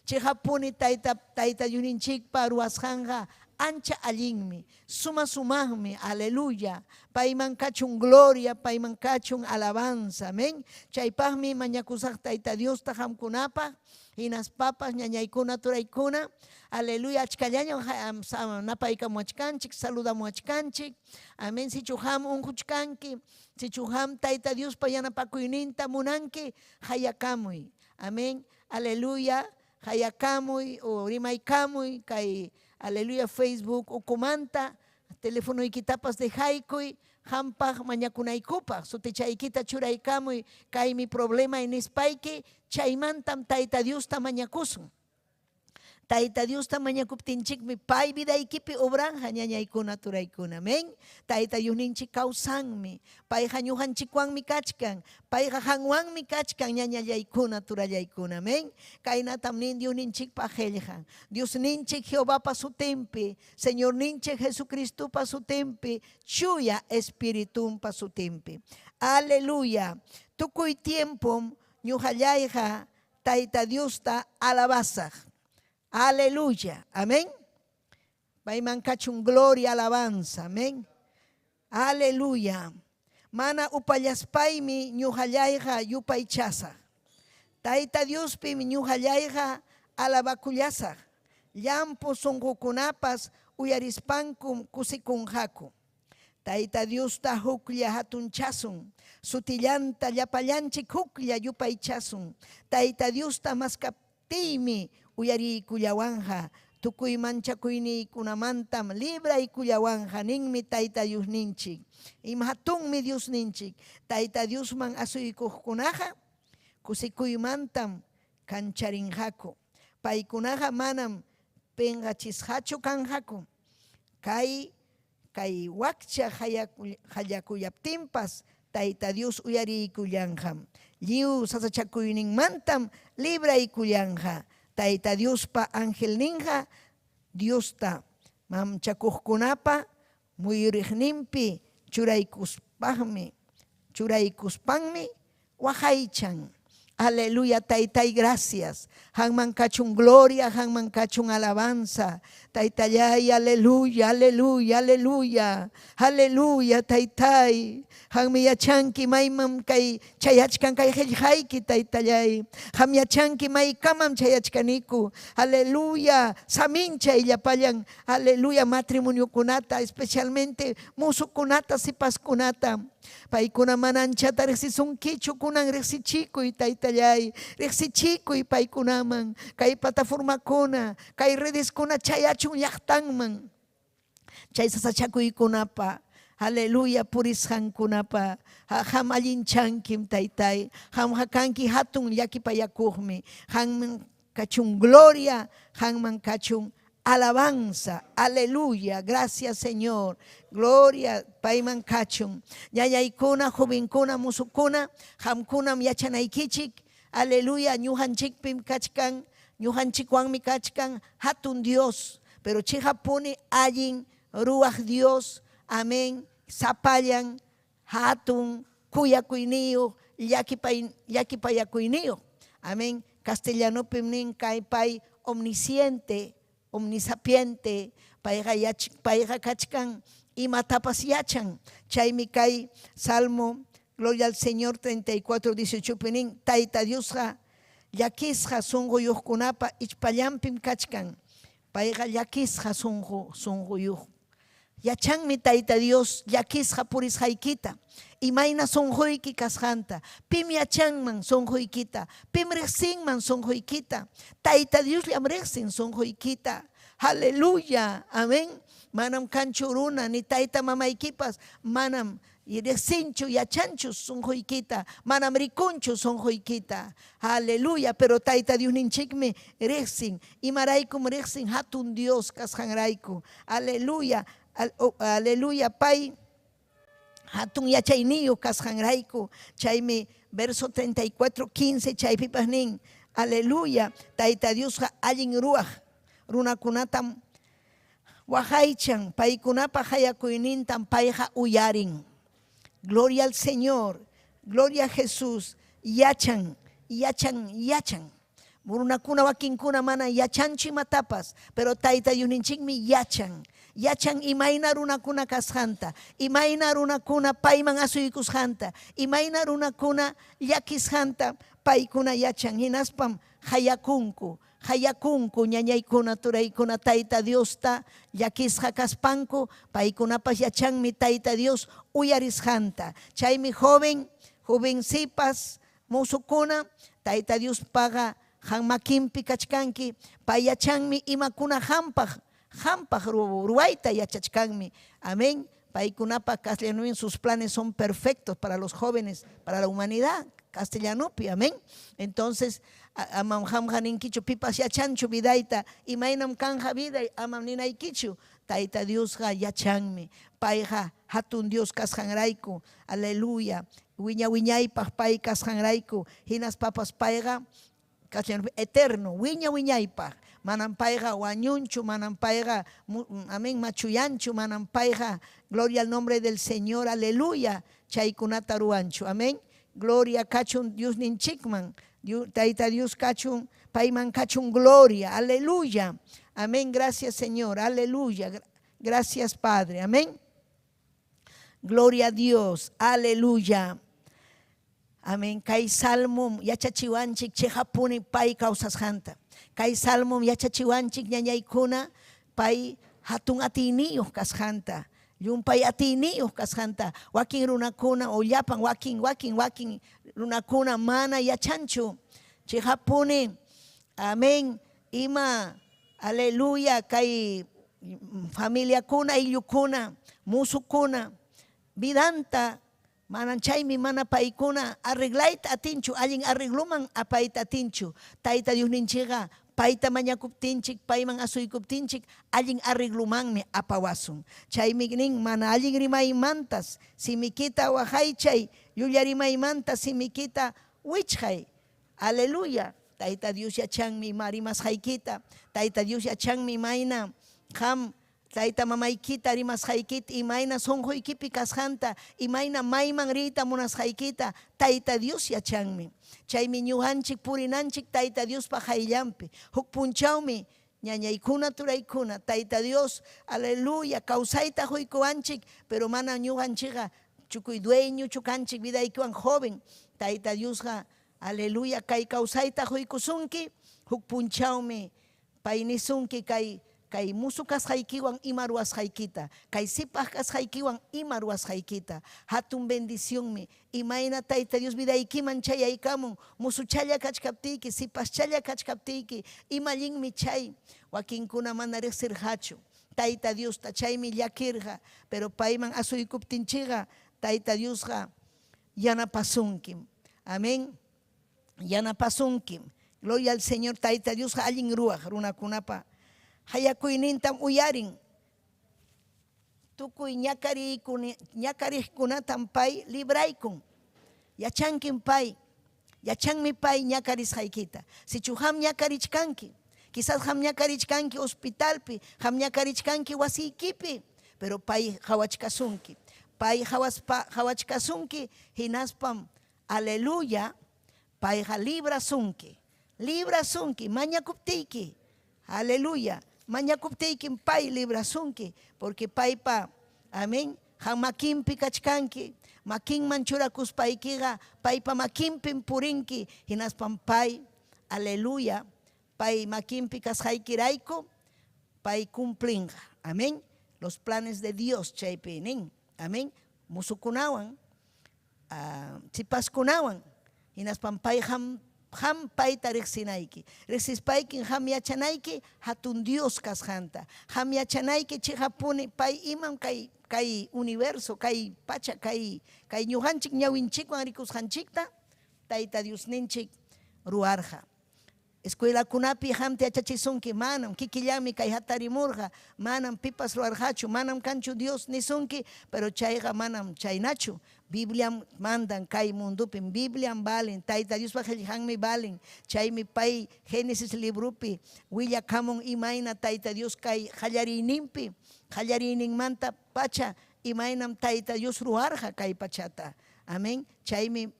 Chiqapuni tayta tayta Diosninchikpa ruwasqanqa ancha allinmi, suma sumaqmi, aleluya. Payman kachun gloria, payman kachun alabanza, amén. Chaypaqmi mañakusaq tayta Diosta qamkunapaq, hinaspapas ñañaykuna turaykuna, aleluya, achkallañam napaykamuachkanchik, saludamuachkanchik, amén. Sichu qam unquchkanki, sichu qam tayta Diospa yanapakuyninta munanki, hayakamuy, amén, aleluya, hayakamuy o rimaykamuy kay aleluya Facebook ukumanta telefonoykitapas dejaykuy hampaq mañakunaykupaq sutichaykita churaykamuy kaymi problema nispayki chaymantam tayta Diosta mañakusun. Tayta Diosta mañakuptinchikmi pay vidaykipi obranja ñañaykuna turaykuna amén. Tayta Diosninchik kawsanmi, payqa ñuqanchikwanmi kachkan, payqa qanwanmi kachkan ñañallaykuna turallaykuna amén. Kaynatam nin Diosninchikpa qillqan. Diosninchik Jehovapa sutinpi, Señorninchik Jesucristopa sutinpi, chuya Espiritunpa sutinpi. Aleluya. Tukuy tiempom ñuqallayqa Tayta Diosta alabasaq. Aleluya. Amén. Payman kachun gloria, alabanza. Amén. Aleluya. Mana upallaspaymi ñuqallayqa yupaychasaq. Tayta Diospim ñuqallayqa alabakullasaq. Llampu sunqukunapas uyarispankum kusikunqaku. Tayta Diosta huklla hatunchasun. Sutillanta llapallanchik huklla yupaychasun. Tayta Diosta maskaptiymi uyariykullawanja. Tukuy manchakuyniykunamantam libraykullawanja ninmi Tayta Diosninchik. Ima hatunmi Diosninchik. Tayta Diosman asuykuqkunaqa kusikuymantam kancharinqaku. Paykunaqa manam pinqachisqachu kanqaku. Kay kay wakcha hallakuyaptinpas Tayta Dios uyariykullanqam. Lliw sasachakuyninmantam libraykullanqa. Tayta Diospa angelninqa Diosta manchakuqkunapa muyuriqninpi churaykuspaqmi churaykuspanmi waqaychan. Aleluya, Taytay, gracias. Hanman kachun gloria, hanman kachun alabanza. Taytallay, aleluya, aleluya, aleluya. Aleluya, Taytay. Hanmi yachanki maymam kay chayachkan kay qillqayki, Taytallay. Ham yachanki maykamam chayachkaniku. Aleluya, saminchay llapallan. Aleluya, matrimoniokunata, especialmente musukunata, sipaskunata. Paykuna mana anchata riqsisunkichu, kunan riqsichikuy, Taytallay. Riqsichikuy paykunaman, kay plataformakuna, kay redeskuna chayachun llaqtanman. Chay sasachakuykunapa, aleluya, purisqankunapa, qam allinchankim, Taytay. Qamqa kanki hatun llakipayakuqmi. Qamman kachun gloria, qamman kachun alabanza, aleluya, gracias Señor, gloria, payman kachun. Ñañaykuna, jovenkuna, musukuna, qamkunam yachanaykichik, aleluya, ñuqanchikpim kachkan, ñuqanchikwanmi kachkan, hatun Dios, pero chiqapuni allin ruwaq Dios, amén, sapallan, hatun, kuyakuyniyuq, llakipayakuyniyuq, amén. Castellanopim nin kay pay omnisciente, omnisapiente, payqa payqa kachkan imatapas yachan. Chaymi kay Salmo, Gloria al Señor 34, 18 pi nin, Tayta Diosqa llakisqa sunquyuqkunapa ichpallampim kachkan. Payqa llakisqa sunqu sunquyuq. Yachanmi Tayta Dios llakisqa purisqaykita, imayna sunquyki kasqanta. Pim yachanman sunquykita? Pim riqsinman sunquykita? Tayta Diosllam riqsin sunquykita. Aleluya. Amén. Manam kanchu runa ni tayta mamaykipas manam riqsinchu, yachanchu sunquykita, manam rikunchu sunquykita. Aleluya. Pero Tayta Diosninchikmi riqsin. Imaraykum riqsin hatun Dios kasqanrayku. Aleluya. Aleluya. Pay hatun yachayniyuq kasqanrayku. Chaymi verso 34, 15 chaypipas nin. Aleluya. Tayta Diosqa allin ruwaq runakunatam waqaychan, paykunapa qayakuynintam payqa uyarin. Gloria al Señor, gloria a Jesús, yachan, yachan, yachan. Runakuna wakinkuna mana yachanchu imatapas, pero Tayta Diosninchikmi yachan. Yachan imayna runakuna kasqanta, imayna runakuna payman asuykusqanta, imayna runakuna llakisqanta paykuna yachan. Hinaspam qayakunku, qayakunku ñañaykuna, turaykuna Tayta Diosta llakisqa kaspanku, paykunapas yachanmi Tayta Dios uyarisqanta. Chaymi joven, jovencipas, mozokuna, Tayta Diospaqa qam makinpi kachkanki, pay yachanmi imakuna qampaq, qampaq ruwayta yachachkanmi. Amén. Paykunapa castellano sus planes son perfectos para los jóvenes, para la humanidad, castellanopi, amén. Entonces, amam qamqa ninkichu pipas yachanchu vidayta, imaynam kanja viday, amam ninaykichu. Tayta Diosqa yachanmi. Payqa hatun Dios kasqanrayku. Aleluya. Wiña wiñaypaq pay kasqanrayku. Hinaspapas payqa castellanopi eterno, wiña wiñaypaq. Manam payqa wañunchu, manam payqa, amén, machuyanchu, manam payqa, gloria al nombre del Señor, aleluya, chaykunata ruwanchu, amén. Gloria kachun Diosninchikman, Tayta Dios kachun, payman kachun gloria, aleluya. Amén, gracias Señor, aleluya. Gracias Padre, amén. Gloria a Dios, aleluya. Amén. Kay salmum yachachiwanchik chiqapuni pay kawsasqanta. Kay salmum yachachiwanchik ñañaykuna pay hatun atiyniyuq kasqanta. Llumpay atiyniyuq kasqanta. Wakin runakuna o llapan wakin wakin wakin runakuna mana yachanchu. Chiqapuni. Amén. Ima aleluya kay familiakuna ayllukuna musukuna vidanta manan chaymi mana paykuna arreglayta atinchu, allin arregluman apayta atinchu. Tayta Diosninchikqa payta mañakuptinchik, payman asuykuptinchik, allin arreglumanmi apawasun. Chaymi nin mana allin rimaymantas simikita waqaychay, llulla rimaymanta simikita wichqay. Aleluya. Tayta Dios yachanmi ima rimasqaykita. Tayta Dios yachanmi imayna qam tayta mamaykita rimasqaykita, imayna sunquykipi kasqanta, imayna mayman riyta munasqaykita, Tayta Dios yachanmi. Chaymi ñuqanchik purinanchik Tayta Diospa qayllanpi. Huk punchawmi ñañaykuna turaykuna, Tayta Dios, aleluya, kawsayta quykuwanchik, pero mana ñuqanchikqa chukuy dueñochu kanchik vidaykiwan joven. Tayta Diosqa, aleluya, kay kawsayta quykusunki, huk punchawmi pay nisunki kay kay musu kasqaykiwan ima ruwasqaykita, kay sipaq kasqaykiwan ima ruwasqaykita. Hatun bendicionmi, imayna Tayta Dios vidaykiman chayaykamun, musuchalla kachkaptiyki, sipaschalla kachkaptiyki, ima allinmi chay. Wakinkuna mana riqsirqachu Tayta Diosta, chaymi llakirqa, pero payman asuykuptinchikqa Tayta Diosqa yanapasunkim. Amén. Yanapasunkim. Gloria al Señor. Tayta Diosqa allin ruwaq runakunapa qayakuynintam uyarin. Tukuy ñakariqkunatam pay libraykun. Yachankim pay, yachanmi pay ñakarisqaykita. Sichu qam ñakarichkanki, quizás qam ñakarichkanki hospitalpi, qam ñakarichkanki wasiykipi, pero pay qawachkasunki. Pay qawachkasunki, hinaspam, aleluya, payqa librasunki. Librasunki, mañakuptiyki. Aleluya. Mañakuptiykim pay librasunki, porque paypa, amén, qam makinpi kachkanki. Makinman churakuspaykiqa paypa makinpim purinki, hinaspam pay, aleluya, pay makinpi kasqaykirayku pay cumplinqa. Amén. Los planes de Dios chaypi nin. Amén. Musukunawan, sipaskunawan, hinaspam pay qam qam payta riqsinayki. Riqsispaykim qam yachanayki hatun Dios kasqanta. Qam yachanayki chiqapuni pay imam kay kay universo, kay pacha, kay kay ñuqanchik ñawinchikwan rikusqanchikta Tayta Diosninchik ruwarqa. Escuelakunapi qamta yachachisunki, manam, kikillanmi kay hatarimurqa, manam pipas ruwarqachu, manam kanchu Dios nisunki, pero chayqa manam chaynachu. Bibliam mandan kay mundupim, Bibliam valen, Tayta Diospa qellqanmi valen. Chaymi pay Génesis libropi willakamun imayna Tayta Dios kay qallariyninpi, qallariyninmanta pacha imaynam Tayta Dios ruwarqa kay pachata. Amén. Chaymi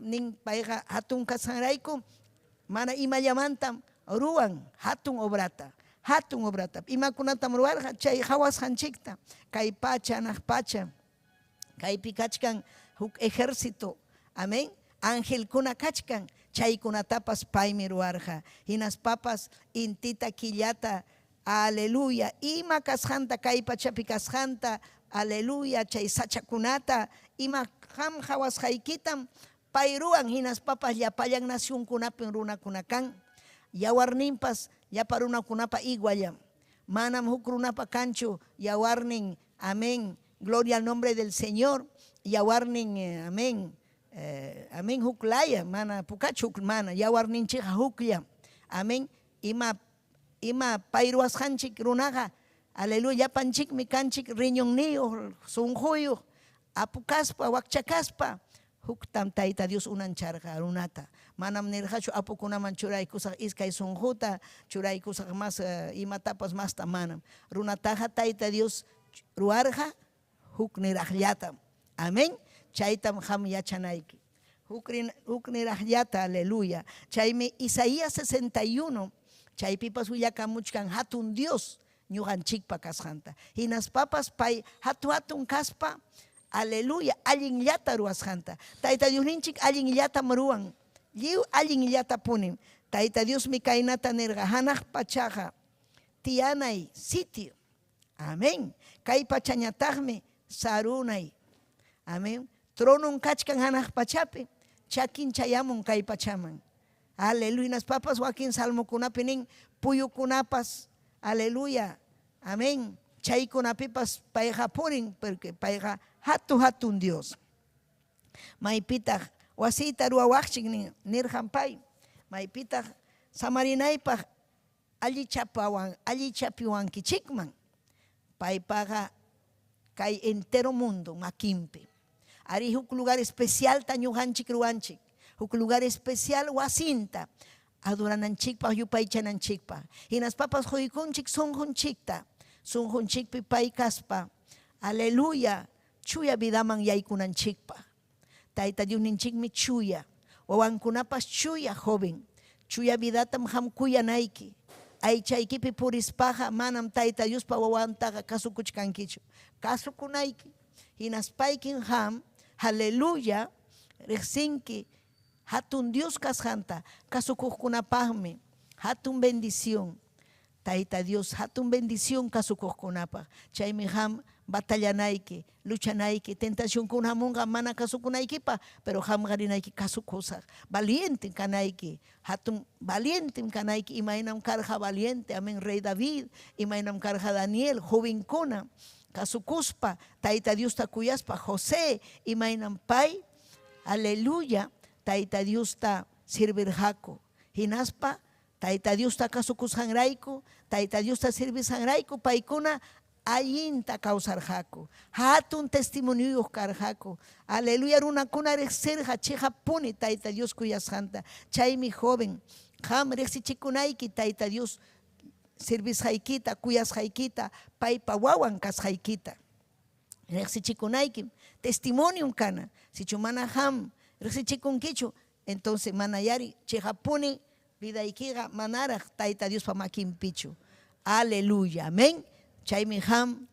nin payqa hatun kasqanrayku mana imallamantam ruwan hatun obrata, hatun obrata. Imakunatam ruwarqa? Chay qawasqanchikta, kay pacha, hanaq pacha, kaypi kachkan huk ejército, amén, angelkuna kachkan, chaykunatapas paymi ruwarqa. Hinaspapas intita, killata, aleluya, ima kasqanta, kay pachapi kasqanta, aleluya, chay sachakunata, ima qam qawasqaykitam pay ruwan, hinaspapas llapallan nacionkunapim runakuna kan. Yawarninpas llapa runakunapa iguallam. Manam huk runapa kanchu yawarnin, amén, gloria al nombre del Señor, yawarnin, amén, amén, huk laya, mana pukachu, huk mana, yawarninchikqa hukllam, amén, ima ima pay ruwasqanchik runaqa, aleluya, llapanchikmi kanchik riñonniyuq, sunquyuq, apu kaspa, wakcha kaspa, huktam Tayta Dios unancharqa runata. Manam nirqachu apukunaman churaykusaq iskay sunquta, churaykusaq mas imatapas masta, manam. Runataqa Tayta Dios ruwarqa hukniraqllatam. Amén. Chaytam qam yachanayki. Hukniraqllata, aleluya. Chaymi Isaías 61, chaypipas willakamuchkan hatun Dios ñuqanchikpa kasqanta. Hinaspapas pay hatu-hatun kaspa, aleluya, allinllata ruwasqanta. Tayta Diosninchik allinllatam ruwan. Lliw allinllatapunim. Tayta Diosmi kaynata nirqa, hanaq pachaqa tiyanay sitio. Amén. Kay pachañataqmi sarunay. Amén. Tronon kachkan hanaq pachapi, chakin chayamun kay pachaman. Aleluya. Hinaspapas wakin salmokunapi nin, puyukunapas, aleluya, amén, chaykunapipas payqa purin, porque payqa hatu-hatun Dios. Maypitaq wasiyta ruwawaqchik nin, nirqan pay. Maypitaq samarinaypaq allichapawan, allichapiwankichikman. Paypaqa kay entero mundo makinpi. Arí huk lugar especialta ñuqanchik ruwanchik, huk lugar especial wasinta adorananchikpaq, yupaychananchikpaq. Hinaspapas quykunchik sunqunchikta, sunqunchikpi pay kaspa, aleluya, chuya vidaman yaykunanchikpaq. Tayta Diosninchikmi chuya, wawankunapas chuya joven. Chuya vidatam qam kuyanayki. Aychaykipi purispaqa manam Tayta Diospa wawantaqa kasukuchkankichu. Kasukunayki. Hinaspaykim qam, aleluya, riqsinki hatun Dios kasqanta. Kasukuqkunapaqmi hatun bendición. Tayta Dios hatun bendición kasukuqkunapaq. Chaymi qam batallanayki, luchanayki, tentacionkuna hamunqa mana kasukunaykipaq, pero qamqa rinayki kasukusaq. Valiente kanayki, hatun valientem kanayki, imaynam karqa valiente, amén, rey David, imaynam karqa Daniel, jovenkuna, kasukuspa, Tayta Diosta kuyaspa, José, imaynam pay, aleluya, Tayta Diosta servirqaku. Hinaspa Tayta Diosta kasukusqanrayku, Tayta Diosta servisqanrayku, paykuna allinta kawsarqaku, hatun testimonioyuq karqaku. Aleluya, runakuna riqsirqa chiqappuni Tayta Dios kuyasqanta. Chaymi joven, qam riqsichikunayki Tayta Dios servisqaykita, kuyasqaykita, paypa wawan kasqaykita. Riqsichikunaykim, testimoniom kana. Sichu mana qam riqsichikunkichu, entonces mana yari chiqappuni vidaykiqa manaraq Tayta Diospa makinpichu. Aleluya. Amén. Chaymi ham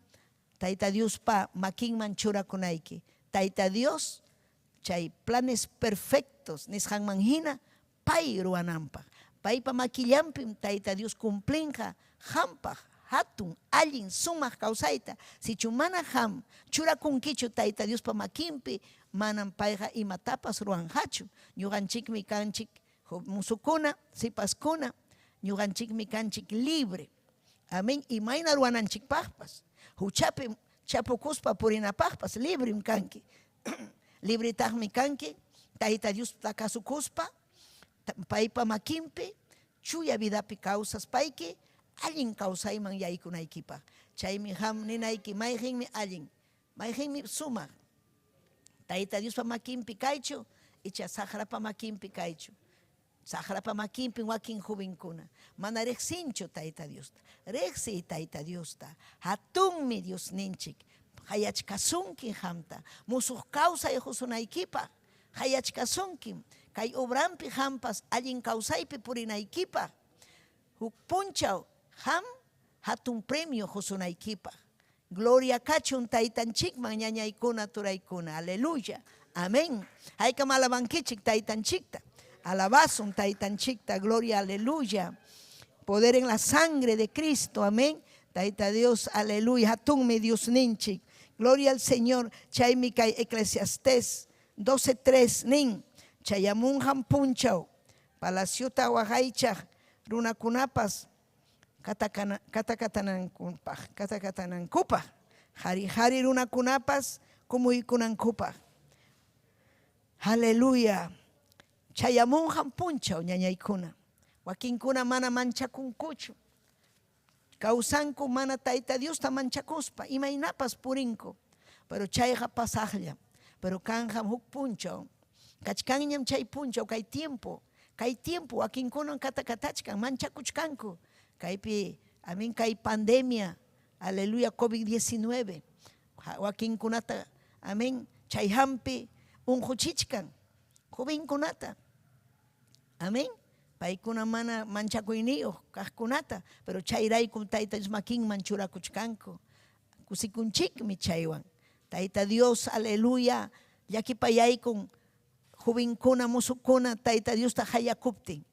Tayta Diospa makinman churakunayki. Tayta Dios chay planes perfectos nisqanman hina pay ruwananpaq. Paypa makillampim Tayta Dios cumplinqa hampaq hatun, allin, sumaq kawsayta. Sichu mana ham churakunkichu Tayta Diospa makinpi, manam payqa imatapas ruwanqachu. Ñuqanchikmi kanchik musukuna, sipaskuna, ñuqanchikmi kanchik libre. Amén. Imayna ruwananchikpaqpas, huchapi chapukuspa purinapaqpas librim kanki. Libretaqmi kanki Tayta Diosta kasukuspa, paypa makinpi chuya vidapi kawsaspayki allin kawsayman yaykunaykipaq. Chaymi ham ninayki mayqinmi allin, mayqinmi sumaq. Tayta Diospa makinpi kaychu icha saqrapa makinpi kaychu. Saqrapa makinpim wakin jovenkuna mana riqsinchu Tayta Diosta. Riqsiy Tayta Diosta. Hatunmi Diosninchik. Qayachkasunki qamta. Musuq kawsay qusunaykipaq. Qayachkasunkim. Kay obrampi qampas allin kawsaypi purinaykipaq. Huk punchaw qam hatun premio qusunaykipaq. Gloria kachun Taytanchikman ñañaykuna turaykuna. Aleluya. Amén. Haykam alabankichik Taytanchikta. Alabasun Taytanchikta. Gloria, aleluya. Poder en la sangre de Cristo. Amén. Tayta Dios, aleluya. Hatunmi Diosninchik. Gloria al Señor. Chaymi kay Eclesiastés 12:3 nin. Chayamunqam punchaw. Palaciota waqaychaq runakunapas katakatanankupaq, katakatanankupaq, qari-qari runakunapas kumuykunankupaq. Aleluya. Chayamunqam punchaw ñañaykuna. Wakinkuna mana manchakunkuchu. Kawsanku mana Tayta Diosta manchakuspa, imaynapas purinku. Pero chayqa pasaqllam. Pero kanqam huk punchaw. Kachkanñam chay punchaw kay tiempo. Kay tiempo wakinkunam katakatachkan, manchakuchkanku. Kaypi, amén, kay pandemia, aleluya, COVID-19. Wakinkunata, amén, chay hampi unquchichkan, jovenkunata. Amén. Paykuna mana manchakuyniyuq kaqkunata, pero chayraykum Tayta Dios makinman churakuchkanku. Kusikunchikmi chaywan. Tayta Dios, aleluya, llakipayaykun jovenkuna, musukuna Tayta Diosta hayakuptin.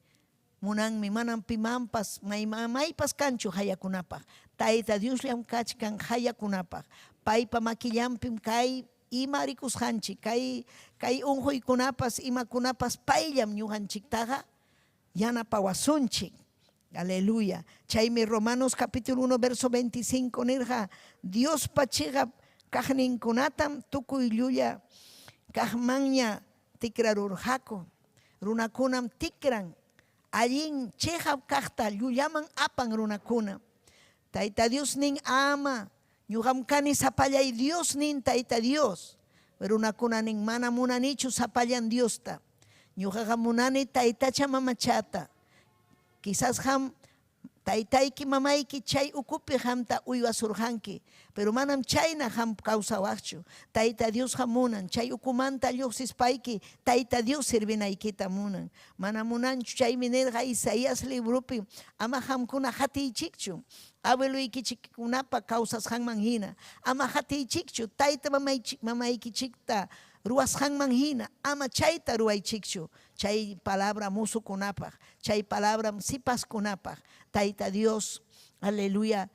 Munanmi, manam pimanpas, maypas kanchu hayakunapaq. Tayta Diosllam kachkan hayakunapaq. Paypa makillampim kay ima rikusqanchik, kay kay unquykunapas, imakunapas payllam ñuqanchiktaqa yanapawasunchik. Aleluya. Chaymi Romanos capítulo 1 verso 25 nirqa, Diospa chiqap kaqninkunatam tukuy llulla kaqmanña tikrarurqaku. Runakunam tikran allin chiqap kaqta llullaman apan runakuna. Tayta Dios nin ama, ñuqam kani sapallay Dios nin Tayta Dios. Runakuna nin mana munanichu sapallan Diosta. Ñuqaqa munani taytacha mamachata. Quizás ham taytayki mamayki chay ukupi hamta uywasurqanki, pero manam chayna ham kawsawaqchu. Tayta Diosqa munan chay ukumanta lluqsispayki Tayta Dios servinaykita munan. Mana munanchu chaymi nirqa Isaías libropi ama hamkuna hatiychikchu abueloykichikkunapa kawsasqanman hina. Ama hatiychikchu tayta mamaykichikta ruwasqanman hina, ama chayta ruwaychikchu. Chay palabra musukunapaq, chay palabra sipaskunapaq. Tayta Dios, aleluya,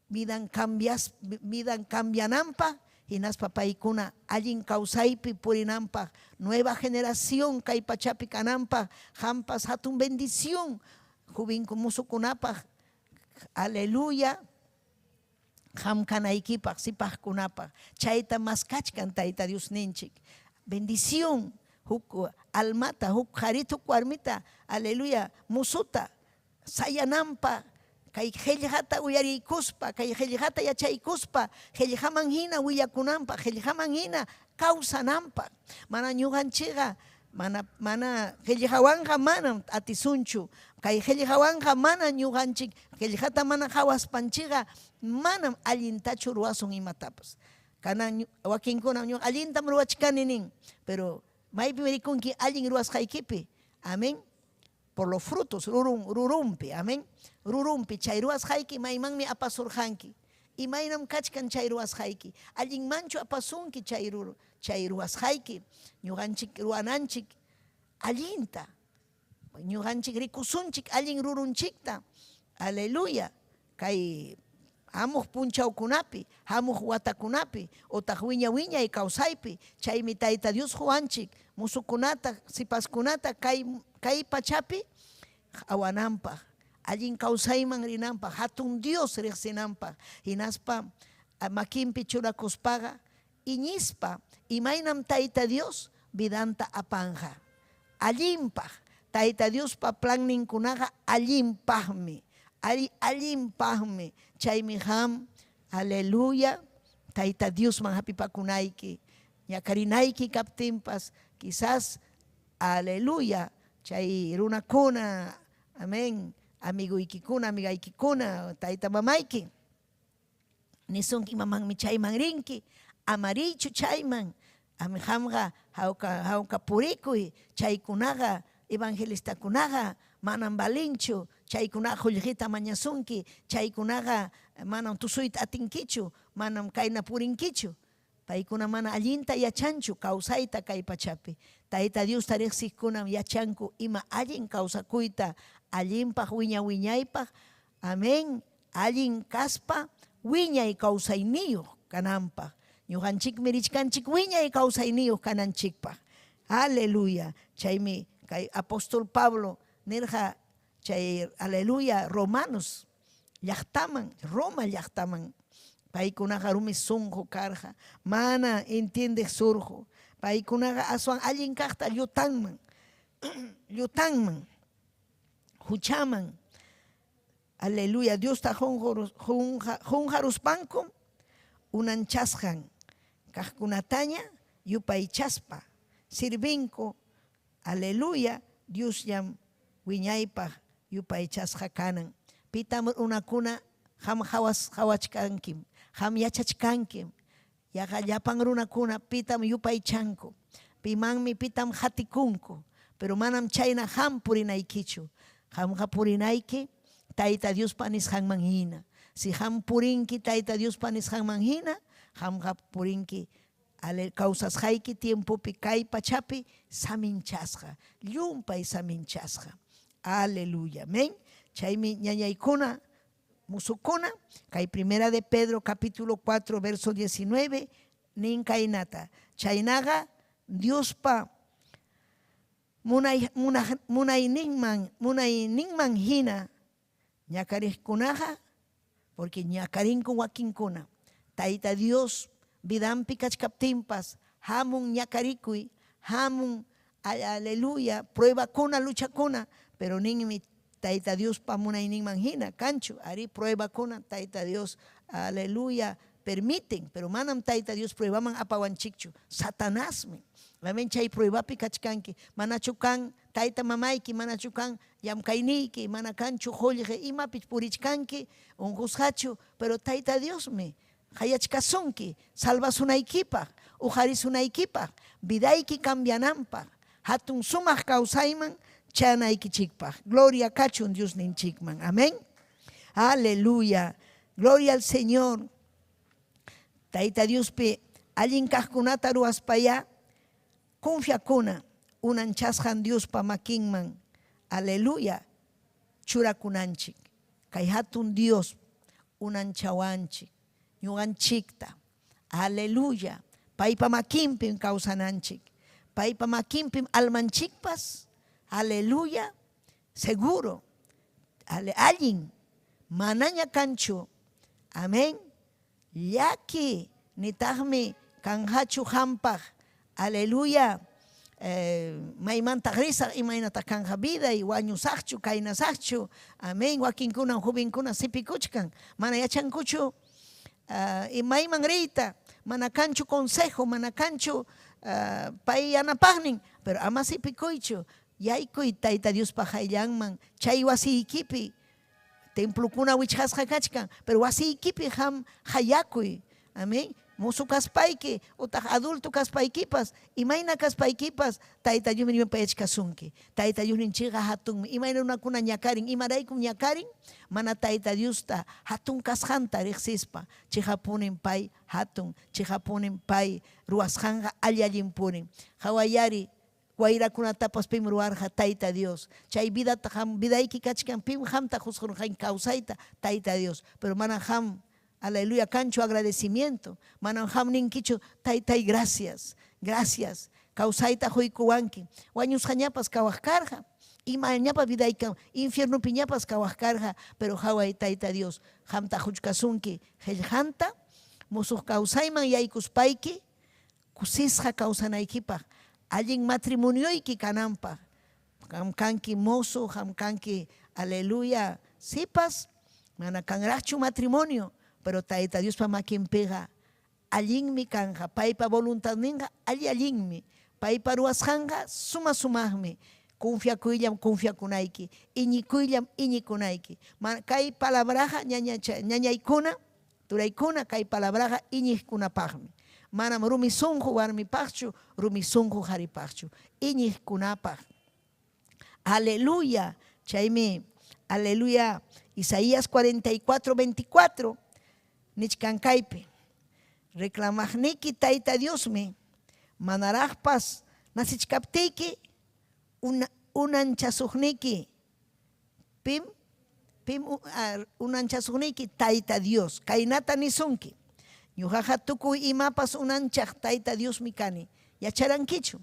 vidan cambias, vidan cambiananpaq, hinaspa paykuna allin kawsaypi purinanpaq, nueva generación kay pachapi kananpaq, hampas hatun bendición, juvinku musukunapaq, aleluya, ham kanaykipaq, sipaqkunapaq, chayta maskachkan Tayta Diosninchik. Bendición, huk almata, huk qarita, huk warmita, aleluya, musuta, sayananpaq, kay qillqata uyariykuspa, kay qillqata yachaykuspa, qillqaman hina willakunanpaq, qillqaman hina kawsananpaq. Mana ñuqanchikqa, mana mana qillqawanqa manam atisunchu. Kay qillqawanqa mana ñuqanchik, qillqata mana qawaspanchikqa manam allintachu ruwasun imatapas. Kanan wakinkuna ñuqa allintam ruwachkani nin, pero maypim rikunki allin ruwasqaykipi. Amén. Por los frutos, rurun, rurunpi, amén. Rurunpi, chay ruwasqayki maymanmi apasurqanki. Imaynam kachkan chay ruwasqayki. Allinmanchu apasunki chay ruru, chay ruwasqayki. Ñuqanchik ruwananchik allinta. Ñuqanchik rikusunchik allin rurunchikta. Aleluya. Kay hamuq punchawkunapi, hamuq watakunapi, otaq wiña wiñay kawsaypi, chaymi Tayta Dios quwanchik musukunata, sipaskunata kay kay pachapi qawananpaq, allin kawsayman rinanpaq, hatun Dios riqsinanpaq, hinaspa makinpi churakuspaqa iñispa imaynam Tayta Dios vidanta apanqa. Allinpaq, Tayta Diospa planninkunaqa allinpaqmi, ari allinpaqmi, chaymi qam, aleluya, Tayta Diosman hapipakunayki, ñakarinayki kaptinpas, quizás, aleluya, chay runakuna, amén, amigoykikuna, amigaykikuna, tayta mamayki, nisunki imamanmi chayman rinki, ama riychu chayman, qamqa hawka hawka purikuy, chaykunaqa evangelistakunaqa manam valinchu, chaykunaqa qullqita mañasunki, chaykunaqa manam tusuyta atinkichu, manam kayna purinkichu. Paykuna mana allinta yachanchu kawsayta kay pachapi. Tayta Diosta riqsiqkunam yachanku ima allin kawsakuyta, allinpaq wiña wiñaypaq, amén, allin kaspa wiñay kawsayniyuq kananpaq. Ñuqanchikmi richkanchik wiñay kawsayniyuq kananchikpaq. Aleluya. Chaymi kay apóstol Pablo nirqa chay aleluya Romanos llaqtaman, Roma llaqtaman. Paykunaqa rumi sunqu karqa, mana entiendeq surqu. Paykunaqa aswan allin kaqta llutanman, llutanman, huchaman. Aleluya, Diosta qunqaruspankum unanchasqan kaqkunataña yupaychaspa sirvinku. Aleluya, Diosllam wiñaypaq yupaychasqa kanan. Pitam runakuna qam qawachkankim, qam yachachkankim. Yaqa llapan runakuna pitam yupaychanku, pimanmi pitam qatikunku, pero manam chayna qam purinaykichu. Qamqa purinayki Tayta Diospa nisqanman hina. Si qam purinki Tayta Diospa nisqanman hina, qamqa purinki kawsasqayki tiempopi kay pachapi saminchasqa, llumpay saminchasqa. Aleluya, amén. Chaymi ñañaykuna, musukuna, kay Primera de Pedro capítulo 4 verso 19 nin kaynata, chaynaqa Diospa munay, munayninman, munayninman hina ñakariqkunaqa, porque ñakarinku wakinkuna, Tayta Dios vidanpi kachkaptinpas hamun ñakarikuy, hamun, aleluya, pruebakuna, luchakuna, pero ninmi Tayta Diospa munayninman hina kanchu, ari pruebakuna Tayta Dios, aleluya, permiten, pero manam Tayta Dios pruebaman apawanchikchu, Satanasmi. Amén, chay pruebapi kachkanki, manachu kan tayta mamayki, manachu kan llamkayniyki, mana kanchu qullqi, imapi purichkanki, unqusqachu, pero Tayta Diosmi qayachkasunki salvasunaykipaq, uqarisunaykipaq, vidayki cambiananpaq, hatun sumaq kawsayman chanaykichikpaq. Gloria kachun Diosninchikman. Amén. Aleluya. Gloria al Señor. Tayta Diospi allin kaqkunata ruwaspayá confiakuna unanchasqan Diospa makinman. Aleluya. Churakunanchik. Kay hatun Dios unanchawanchik, ñuqanchikta. Aleluya. Paypa makinpim kawsananchik. Paypa makinpim almanchikpas. Aleluya. Seguro. Allin. Manaña kanchu. Amén. Llaki nitaqmi kanqachu qampaq. Aleluya. Maymantaq risaq, imaynataq kanqa viday, wañusaqchu, kaynasaqchu. Amén. Wakinkunam jovenkuna sipikuchkan, mana yachankuchu mayman riyta, mana kanchu consejo, mana kanchu pay yanapaqnin, pero ama sipikuychu, yaykuy Tayta Diospa qayllanman, chay wasiykipi templokuna wichqasqa kachkan, pero wasiykipi qam qayakuy. Amén. Musu kaspayki utaq adulto kaspaykipas, imayna kaspaykipas Tayta Diosmi rimapayachkasunki. Tayta Diosninchikqa hatunmi. Imayna runakuna ñakarin, imaraykum ñakarin? Mana Tayta Diosta hatun kasqanta riqsispa. Chiqapunim pay hatun, chiqapunim pay ruwasqanqa alli-allinpunim. Qawayari wayrakunatapas pim ruwarqa? Tayta Dios. Chay vidata qam vidayki kachkan, pim qamta qusqurqanki kawsayta? Tayta Dios. Pero mana qam, aleluya, kanchu agradecimiento. Manam qam ninkichu, Taytay, gracias, gracias, kawsayta quykuwanki. Wañusqañapas kawaq karqa, imañapas vidayki infiernopiñapas kawaq karqa, pero qaway Tayta Dios qamta quchkasunki qellqanta, musuq kawsayman yaykuspayki kusisqa kawsanaykipaq, allin matrimonioyki kananpaq. Qam kanki mozo, qam kanki, aleluya, sipas, mana kanraqchu matrimonio, pero Tayta Diospa makinpiqa allinmi kanqa, paypa voluntadninqa alli-allinmi, paypa ruwasqanqa suma-sumaqmi. Confiakuyllam confiakunayki, iñikuyllam iñikunayki. Kay palabraqa ñañacha ñañaykuna, turaykuna, kay palabraqa iñiqkunapaqmi. Manam rumi sunqu warmipaqchu, rumi sunqu qaripaqchu, iñiqkunapaq. Aleluya. Chaymi, aleluya, Isaías 44, 24 nichkan kaypi. Reclamaqniki Tayta Diosmi manaraqpas nacichkaptiyki unanchasuqniki pim pim unanchasuqniki Tayta Dios kaynata nisunki: Ñuqaqa tukuy imapas unanchaq Tayta Diosmi kani. Yacharankichu?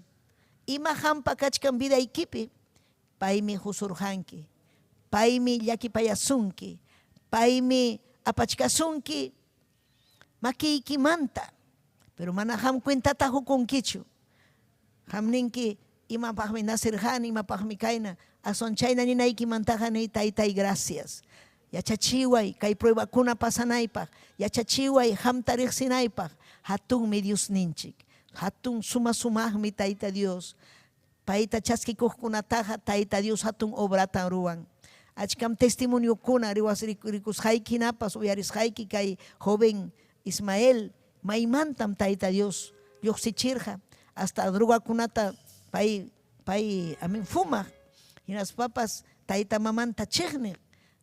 Ima qampa kachkan vidaykipi? Paymi husurqanki, paymi llakipayasunki, paymi apachkasunki makiykimanta, pero mana qam cuentata hukunkichu. Qam ninki, imapaqmi nacerqani, imapaqmi kayna, aswan chayna ninaykimantaqa niy, Taytay, gracias. Yachachiway kay pruebakuna pasanaypaq, yachachiway qamta riqsinaypaq. Hatunmi Diosninchik, hatun suma-sumaqmi Tayta Dios. Payta chaskikuqkunataqa Tayta Dios hatun obratan ruwan. Achkam testimoniokuna riwas rikusqayki hinapas uyarisqayki kay joven Ismael maymantam Tayta Dios lluqsichirqa hasta drogakunata pay pay amin fumaq hinaspapas tayta mamanta chiqniq,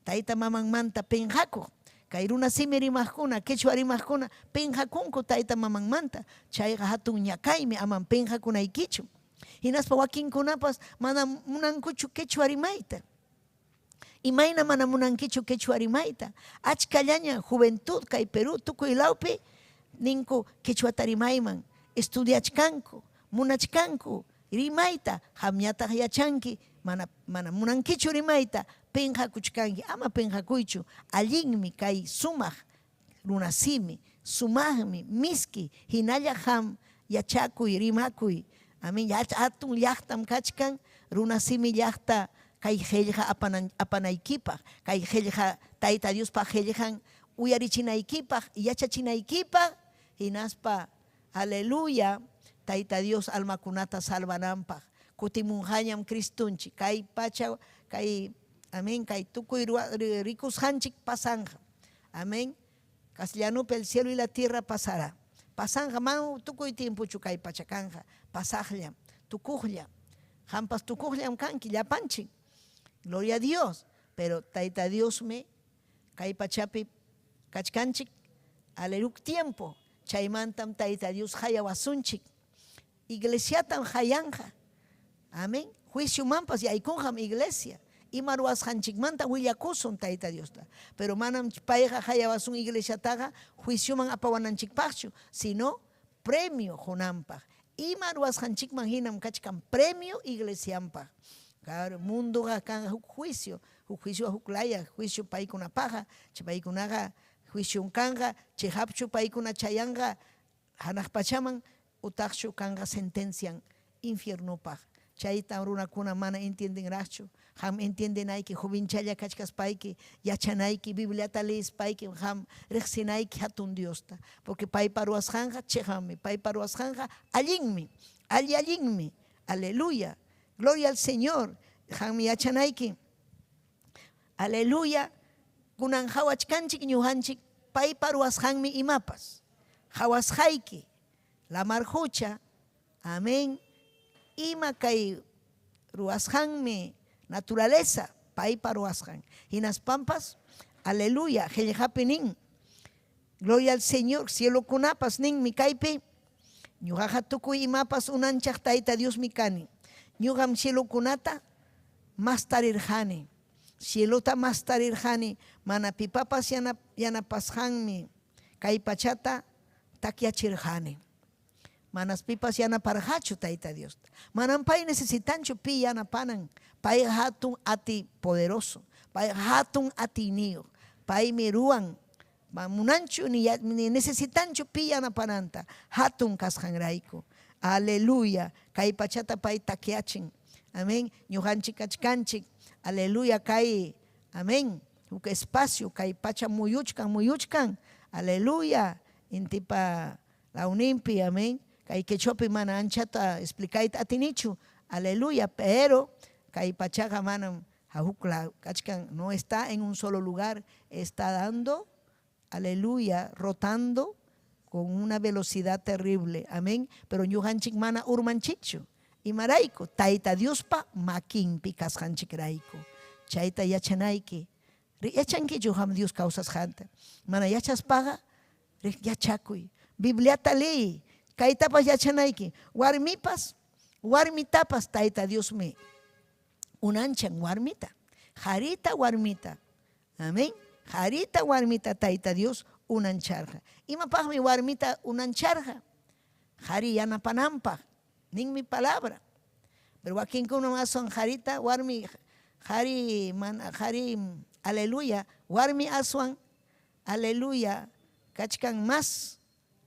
tayta mamanmanta pinqakuq. Kay runa simi rimaqkuna, quechua rimaqkuna pinqakunku tayta mamanmanta, chayqa hatun ñakaymi, amam pinqakunaykichu. Hinaspa wakinkunapas mana munankuchu quechua rimayta. Imayna mana munankichu quechua rimayta? Achkallaña juventud kay Perú tukuy lawpi ninku quechuata rimayman, estudiachkanku, munachkanku rimayta, qamñataq yachanki, mana mana munankichu rimayta, pinqakuchkanki, ama pinqakuychu, allinmi kay sumaq runasimi, sumaqmi, miski, hinalla qam yachakuy, rimakuy. Amin, hatun llaqtam kachkan runasimi llaqta kay qellqa apanaykipaq, kay qellqa Tayta Diospa qellqan uyarichinaykipaq, yachachinaykipaq, hinaspa, aleluya, Tayta Dios almakunata salvananpaq. Kutimunqañam Cristonchik, kay pacha, kay, amén, kay tukuy rikusqanchik pasanqa. Amén. Castellanupi el cielo y la tierra pasará. Pasanqa, manam tukuy tiempochu kay pacha kanqa, pasaqllam, tukuqllam. Qampas tukuqllam kanki, llapanchik. Gloria a Dios. Pero Tayta Diosmi kay pachapi kachkanchik, aleluya, tiempo. Chaymantam Tayta Dios hayawasunchik. Iglesiatam hayanqa. Amén. Juiciomanpas yaykunqam iglesia. Ima ruwasqanchikmanta willakusun Tayta Diosta. Pero manam payqa hayawasun iglesiataqa juicioman apawananchikpaqchu, sino premio qunanpaq. Ima ruwasqanchikman hinam kachkan premio iglesianpaq. Claro, mundoqa kanqa huk juicio, huk juicio huk laya, juicio paykunapaqa, paykunaqa juicion kanqa, chiqapchu paykuna chayanqa hanaq pachaman utaqchu kanqa sentencian infiernopaq. Chaytam runakuna mana entiendenraqchu. Qam entiendenayki jovenchalla kachkaspayki, yachanayki, Bibliata leespayki, qam riqsinayki hatun Diosta. Porque paypa ruwasqanqa chiqanmi, paypa ruwasqanqa allinmi, alli allinmi. Aleluya. Gloria al Señor. Qammi yachanayki. Aleluya. Kunan hawachkanchik ñuqanchik paypa ruwasqanmi imapas. Qawasqayki lamar qucha, amén, ima kay ruwasqanmi naturaleza paypa ruwasqan. Hinaspampas, aleluya, qillqapi nin, Gloria al Señor, cielokunapas ninmi kaypi, ñuqaqa tukuy imapas unanchaq Tayta Diosmi kani. Ñuqam cielokunata mastarirqani. Cielota mastarirqani, mana pipapas yanapasqanmi kay pachata takyachirqani. Manas pipas yanaparqachu Tayta Diosta. Manam pay necesitanchu pi yanapanan. Payqa hatun atiy poderoso. Payqa hatun atiyniyuq. Paymi ruwan. Munanchu ni necesitanchu pi yanapananta. Hatun kasqanrayku. Aleluya. Kay pachata pay takyachin. Amén. Ñuqanchik kachkanchik. Aleluya. Kay, amén. Huk espacio kay pacha muyuchkan, muyuchkan. Aleluya. Intipa lawninpi, amén. Kay quechuapi mana anchata explicayta atinichu. Aleluya. Pero kay pachaqa manam hukla kachkan, no está en un solo lugar, está dando, aleluya, rotando con una velocidad terrible. Amén. Pero ñuqanchik mana urmanchikchu. Imarayku, Tayta Diospa makinpi kasqanchikrayku. Chayta yachanayki. Yachankichu qam Dios kawsasqanta. Mana yachaspaqa yachakuy. Bibliata leey. Kaytapas yachanayki. Warmipas, warmitapas Tayta Diosmi unanchan warmita. Qarita warmita. Amén. Qarita warmita Tayta Dios unancharqa. Imapaqmi warmita unancharqa? Qari yanapananpaq. Ninmi palabra. Pero wakinkuna aswan qarita warmi, qari, mana, qari, aleluya, warmi aswan, aleluya, kachkan más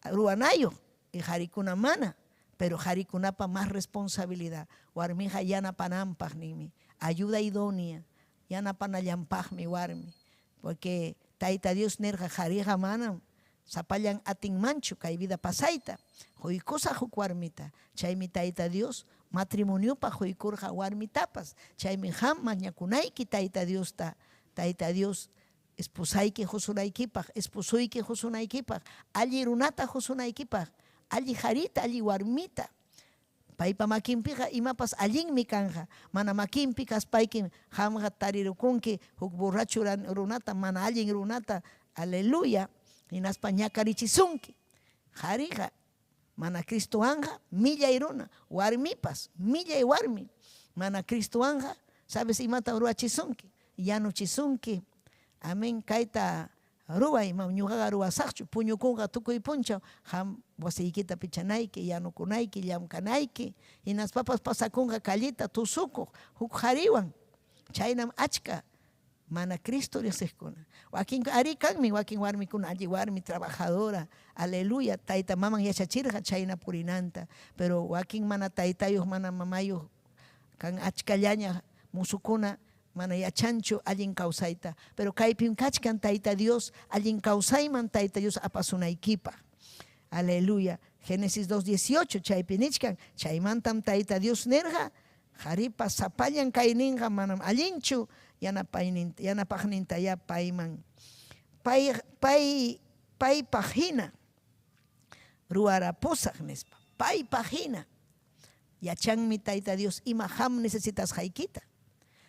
ruwanayuq y qarikuna mana, pero qarikunapa más responsabilidad. Warmiqa yanapananpaq ninmi, ayuda idónea, yanapanallanpaqmi warmi, porque Tayta Dios nirqa qariqa manam sapallan atinmanchu kay vida pasayta, quykusaq huk warmita, chaymi Tayta Dios matrimoniopaq quykurqa warmitapas, chaymi qam mañakunayki Tayta Diosta, Tayta Dios esposayki qusunaykipaq, esposoyki qusunaykipaq, alli runata qusunaykipaq, alli qarita, alli warmita. Paypa makinpiqa imapas allinmi kanqa. Mana makinpi kaspaykim qamqa tarirukunki huk borracho runata, mana allin runata, aleluya, hinaspa ñakarichisunki. Qariqa mana Cristowanqa millay runa, warmipas millay warmi, mana Cristowanqa, sabes imatam ruwachisunki, yanuchisunki. Amén, kayta ruway, imam ñuqaqa ruwasaqchu, puñukunqa tukuy punchaw, qam wasiykita pichanayki, yanukunayki, llamkanayki, hinaspapas pasakunqa callita tusukuq huk qariwan. Chaynam achka mana Cristo riqsiqkuna. Wakin arí kanmi, wakin warmikuna alli warmi, trabajadora, aleluya, tayta maman yachachirqa chayna purinanta, pero wakin mana taytayuq, mana mamayuq kan achkallaña musukuna mana yachanchu allin kawsayta, pero kaypim kachkan Tayta Dios, allin kawsayman Tayta Dios apasunaykipaq. Aleluya. Génesis 2:18 chaypi nichkan, chaymantam Tayta Dios nirqa, qaripa sapallan kayninqa manam allinchu, yanapaqnintayá payman pay pay paypaq hina ruwarapusaq nispa. Paypaq hina. Yachanmi Tayta Dios ima qam necesitasqaykita.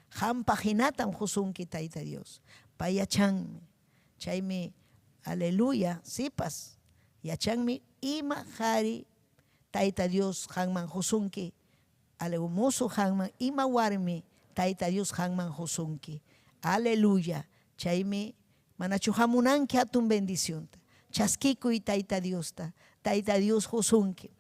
Qampaq hinatam qusunki Tayta Dios. Pay yachanmi. Chaymi, aleluya, sipas, yachanmi ima qari Tayta Dios qanman qusunki, alemusu qanman ima warmi Tayta Dios qanman qusunki. Aleluya. Chaymi manachu hamunanki hatun bendicionta. Chaskikuy Tayta Diosta. Tayta Dios qusunki.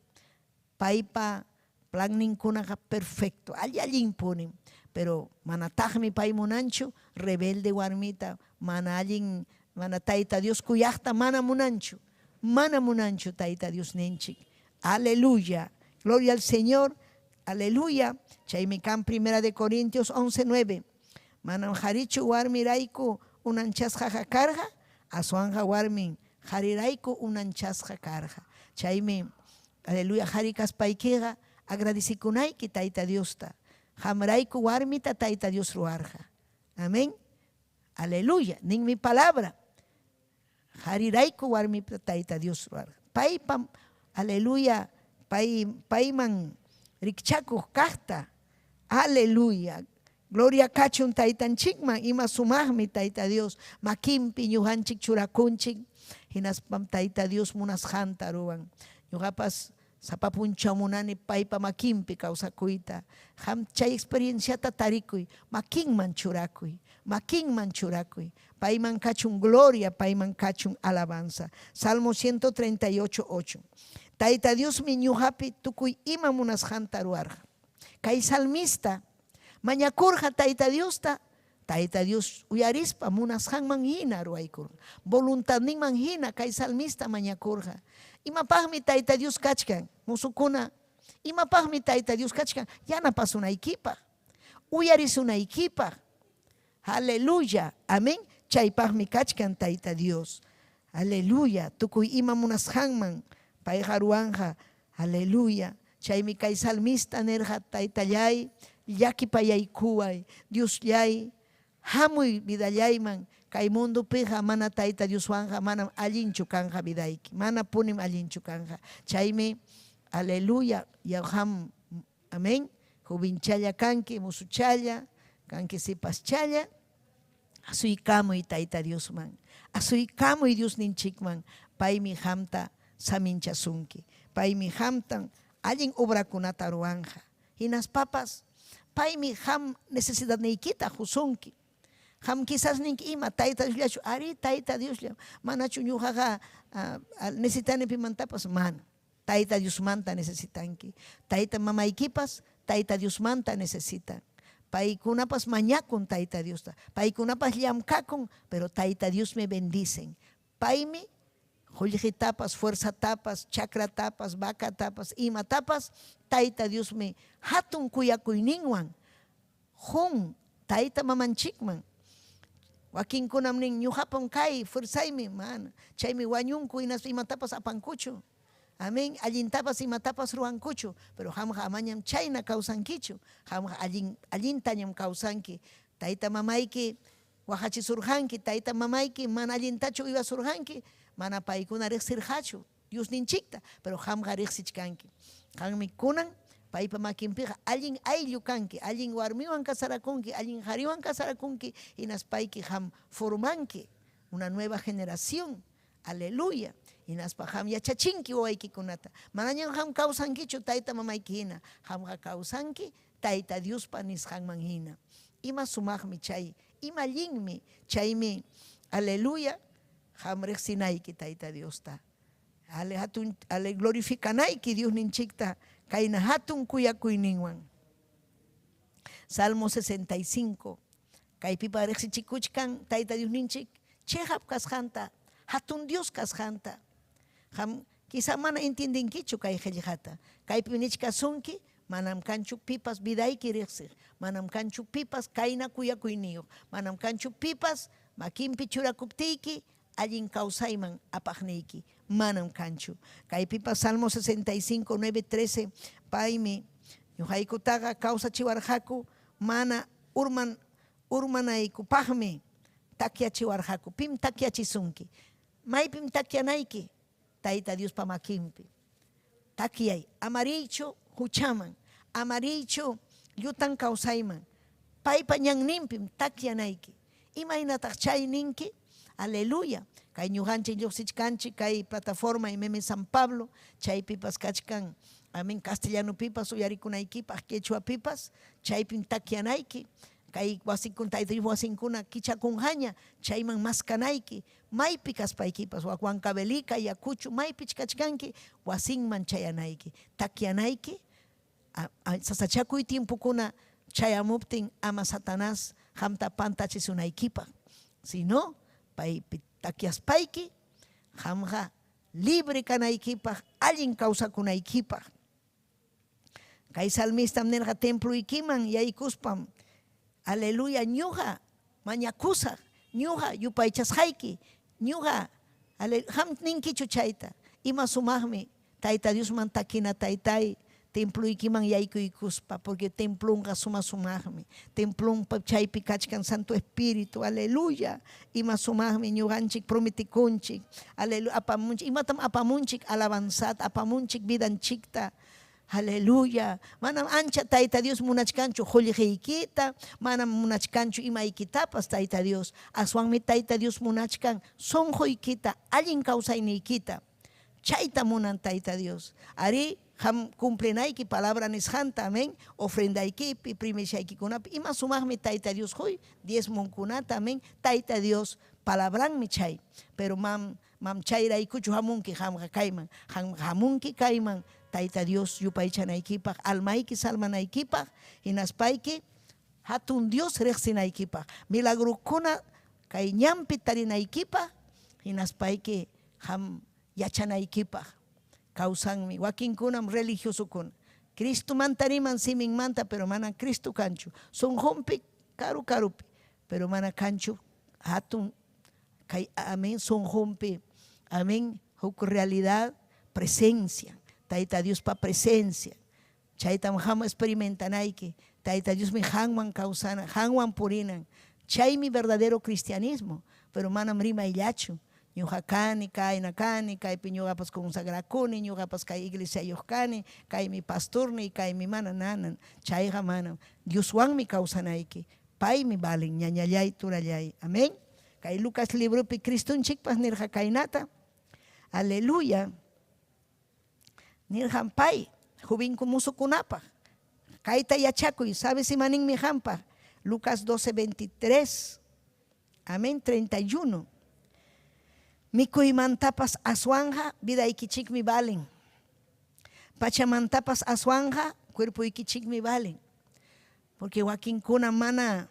Paypa planninkunaqa perfecto, alli-allinpunim, pero manataqmi pay munanchu rebelde warmita, mana allin, mana Tayta Dios kuyaqta mana munanchu, mana munanchu Tayta Diosninchik. Aleluya. Gloria al Señor. Aleluya. Chaymi kan Primera de Corintios 11:9. Manam qarichu warmirayku unanchasqaqa karqa, aswanqa warmin qarirayku unanchasqa karqa. Chaymi, aleluya, qari kaspaykiqa agradecikunayki Tayta Diosta. Qamrayku warmita Tayta Dios ruwarqa. Amén. Aleluya. Ninmi palabra. Qarirayku warmita Tayta Dios ruwarqa. Paypa, aleluya, pay, payman rikchakuq kaqta. Aleluya. Gloria kachun taytanchikman, ima sumaqmi Tayta Dios, makinpi ñuqanchik churakunchik, hinaspam Tayta Dios munasqanta ruwan. Ñuqapas sapa punchaw munani paypa makinpi kawsakuyta. Qam chay experienciata tarikuy, makinman churakuy, makinman churakuy. Payman kachun gloria, payman kachun alabanza. Salmo 138, 8. Tayta Diosmi ñuqapi tukuy ima munasqanta ruwarqa. Kay salmista mañakurqa Tayta Diosta, Tayta Dios uyarispa munasqanman hina ruwaykurqa. Voluntadninman hina kay salmista mañakurqa. Imapaqmi Tayta Dios kachkan? Musukuna, imapaqmi Tayta Dios kachkan? Yanapasunaykipaq, uyarisunaykipaq. Aleluya, amén. Chaypaqmi kachkan Tayta Dios. Aleluya, tukuy ima munasqanman payqa ruwanqa. Aleluya. Chaymi kay salmista nirqa, Taytallay, llakipayaykuway, Diosllay, hamuy vidallayman. Kay mundopiqa mana Tayta Dioswanqa manam allinchu kanqa vidayki, mana punim allinchu kanqa. Chaymi, aleluya, yaqam, amén, jovenchalla kanki, musuchalla, kanki sipaschalla, asuykamuy Tayta Diosman, asuykamuy Diosninchikman, paymi qamta saminchasunki, paymi qamta allin obrakunata ruwanqa. Hinaspapas paymi qam necesidadniykita qusunki. Qam quizás ninki ima Tayta Diosllachu, arí Tayta Dioslla, manachu ñuqaqa necesitani pimantapas, mana. Tayta Diosmanta necesitanki. Tayta mamaykipas Tayta Diosmanta necesitan. Paykunapas mañakun Tayta Diosta. Paykunapas llamkakun, pero Tayta Diosmi bendicen. Paymi qullqitapas, fuerzatapas, chakratapas, vacatapas, imatapas, Tayta Diosmi hatun kuyakuyninwan qun tayta mamanchikman. Wakinkunam nin, ñuqapam kay, fuerzaymi, mana. Chaymi wañunku hinaspa imatapas apankuchu. Amén, allintapas imatapas ruwankuchu, pero qamqa amañam chayna kawsankichu. Qamqa allin, allintañam kawsanki. Tayta mamayki waqachisurqanki, tayta mamayki mana allintachu uywasurqanki, mana paykuna riqsirqachu Diosninchikta, pero qamqa riqsichkanki. Qammi kunan paypa makinpiqa allin ayllu kanki, allin warmiwan casarakunki, allin qariwan casarakunki, hinaspayki qam formanki una nueva generación. Aleluya. Hinaspa qam yachachinki wawaykikunata. Manañam qam kawsankichu tayta mamayki hina, qamqa kawsanki Tayta Diospa nisqanman hina. Ima sumaqmi chay, ima allinmi, chaymi, aleluya, qam riqsinayki Tayta Diosta. Ale hatun, ale glorificanayki Diosninchikta kayna hatun kuyakuyninwan. Salmo 65, kaypipa riqsichikuchkan Tayta Diosninchik cheqap kasqanta, hatun Dios kasqanta. Qam quizá mana entiendenkichu kay qillqata. Kaypi nichkasunki, manam kanchu pipas vidayki riqsiq, manam kanchu pipas kayna kuyakuyniyuq, manam kanchu pipas makinpi churakuptiyki allin kawsayman apaqniyki, manam kanchu. Kaypipas Salmo 65, 9, 13, paymi ñuqaykutaqa kawsachiwarqaku, mana urman urmanaykupaqmi takyachiwarqaku. Pim takyachisunki? Maypim takyanayki? Tayta Diospa makinpi. Takyay, ama riychu huchaman, ama riychu llutan kawsayman. Paypa ñanninpim takyanayki. Imaynataq chay ninki? Aleluya. Kay ñuqanchik lluqsichkanchik kay plataforma MM San Pablo, chaypipas kachkan, amén, castellanopipas uyarikunaykipaq, quechuapipas, chaypim takyanayki. Kay wasikuna, Tayta Dios wasinkuna kichakunqaña, chayman maskanayki. Maypi kaspaykipas, wak Huancavelica, Ayacucho, maypich kachkanki, wasinman chayanayki. Takyanayki, sasachakuy tiempokuna chayamuptin ama Satanás qamta pantachisunaykipaq. Sino, paypi takyaspayki, qamqa libre kanaykipaq, allin kawsakunaykipaq. Kay salmistam nirqa, temploykiman yaykuspam, aleluya, ñuqa mañakusaq, ñuqa yupaychasqayki, ñuqa, qam ninkichu chayta, ima sumaqmi Tayta Diosman takina taytay, Temploykiman yaykuykuspa, porque templonqa suma sumaqmi. Templonpa chaypi kachkan Santo Espíritu, aleluya. Ima sumaqmi ñuqanchik prometikunchik, aleluya, apamunchik. Imatam apamunchik? Alabanzata apamunchik vidanchikta. Aleluya. Manam ancha Tayta Dios munachkanchu qullqiykita, manam munachkanchu imaykitapas Tayta Dios. Aswanmi Tayta Dios munachkan sunquykita, allin kawsayniykita. Chayta munan Tayta Dios. Arí, qam cumplinayki palabra nisqanta, amén, ofrendaykipi, primiciaykikunapi, ima sumaqmi Tayta Dios huy, diezmonkunata, amén, Tayta Dios palabranmi chay. Pero mam, mam chayraykuchu hamunki qamqa kayman, qamqa hamunki kayman Tayta Dios yupaychanaykipaq, almayki salmanaykipaq, hinaspayki hatun Dios riqsinaykipaq, milagrokuna kay ñanpi tarinaykipaq, hinaspayki qam yachanaykipaq kawsanmi. Wakinkunam religiosokuna, Cristomanta riman siminmanta, pero mana Cristo kanchu. Sunqunpi karu karupi, pero mana kanchu hatun kay amén sunqunpi, amén, huk realidad, presencia, Tayta Diospa presencia. Chaytam qam experimentanayki. Tayta Diosmi qanwan kawsana, qanwan purinan. Chaymi verdadero cristianismo, pero manam rimayllachu. Ñuqa kani, kayna kani, kaypi ñuqapas consagrakuni, ñuqapas kay iglesiayuq kani, kaymi pastorniy, kaymi mana nanan. Chayqa manam. Dioswanmi kawsanayki. Paymi valen, ñañallay, turallay. Amén. Kay Lucas libropi Cristonchikpas nirqa kaynata. Aleluya. Nirqam pay, jovinku musukunapaq. Kayta yachakuy, sabes imaninmi qampaq? Lucas 12, 23. Amén, 31. Mikuymantapas aswanqa vidaykichikmi valen. Pachamantapas aswanqa cuerpoykichikmi valen. Porque wakinkuna mana,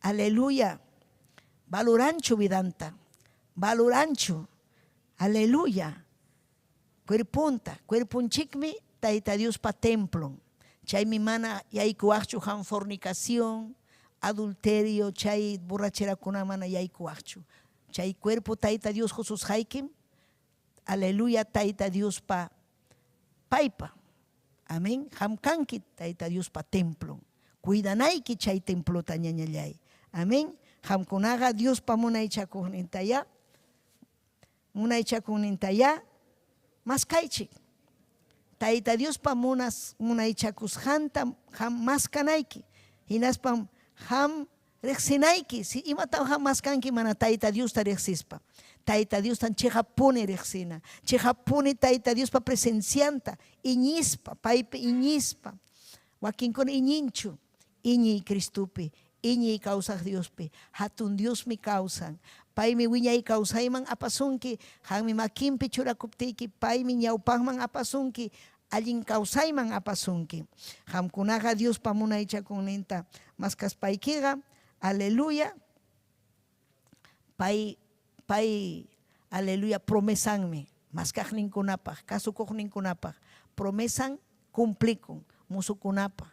aleluya, valoranchu vidanta, valoranchu, aleluya, cuerponta. Cuerponchikmi Tayta Diospa templon. Chaymi mana yaykuwaqchu qam fornicación, adulterio, chay borracherakuna mana yaykuwaqchu. Chay cuerpo Tayta Dios qosusqaykim, aleluya, Tayta Diospa paypa. Amén. Qam kanki Tayta Diospa templon. Cuidanayki chay templota, ñañallay. Amén. Qamkunaqa Diospa munaychakuqnintayá, munaychakuqnintayá maskaychik. Tayta Diospa munas munaychakusqanta qam maskanayki. Hinaspam qam riqsinayki. Si imatam qam maskanki mana Tayta Diosta riqsispa. Tayta Diostan cheqappuni riqsina. Cheqappuni Tayta Diospa presencianta iñispa, paypi iñispa. Wakinkuna iñinchu, iñiy Cristopi, iñiy kawsaq Diospi. Hatun Diosmi kawsan. Paymi wiñay kawsayman apasunki, qammi makinpi churakuptiyki, paymi ñawpaqman apasunki, allin kawsayman apasunki. Qamkunaqa Diospa munaychakunninta maskaspaykiqa, aleluya, pay, pay, aleluya, promesanmi maskaqninkunapaq, kasukuqninkunapaq, promesan cumplikun musukunapaq.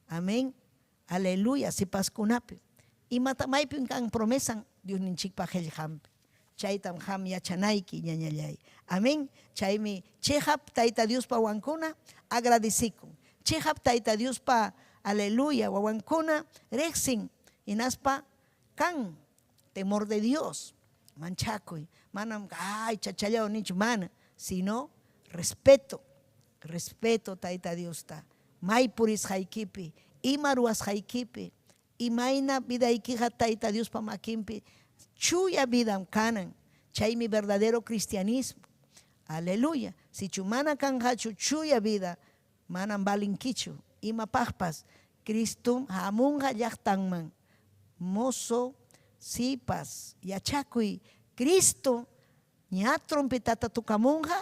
Amén. Aleluya, sipaskunapi. Imata maypim kan promesan Diosninchikpa qellqanpi. Chaytam qam yachanayki, ñañallay. Amén. Chaymi cheqap Tayta Diospa wawankuna agradecikun. Cheqap Tayta Diospa, aleluya, wawankuna riqsin hinaspa kan temor de Dios. Manchakuy. Manam, ay, chachallaw ninchu, mana. Sino respeto. Respeto Tayta Diosta. May purisqaykipi, ima ruwasqaykipi, imayna vidaykiqa Tayta Diospa makinpi chuya vidam kanan. Chaymi verdadero cristianismo. Aleluya. Sichu mana kanqachu chuya vida, manam valinkichu imapaqpas. Cristom hamunqa llaqtanman. Mozo, sipas, yachakuy. Cristo ña trompetata tocamunqa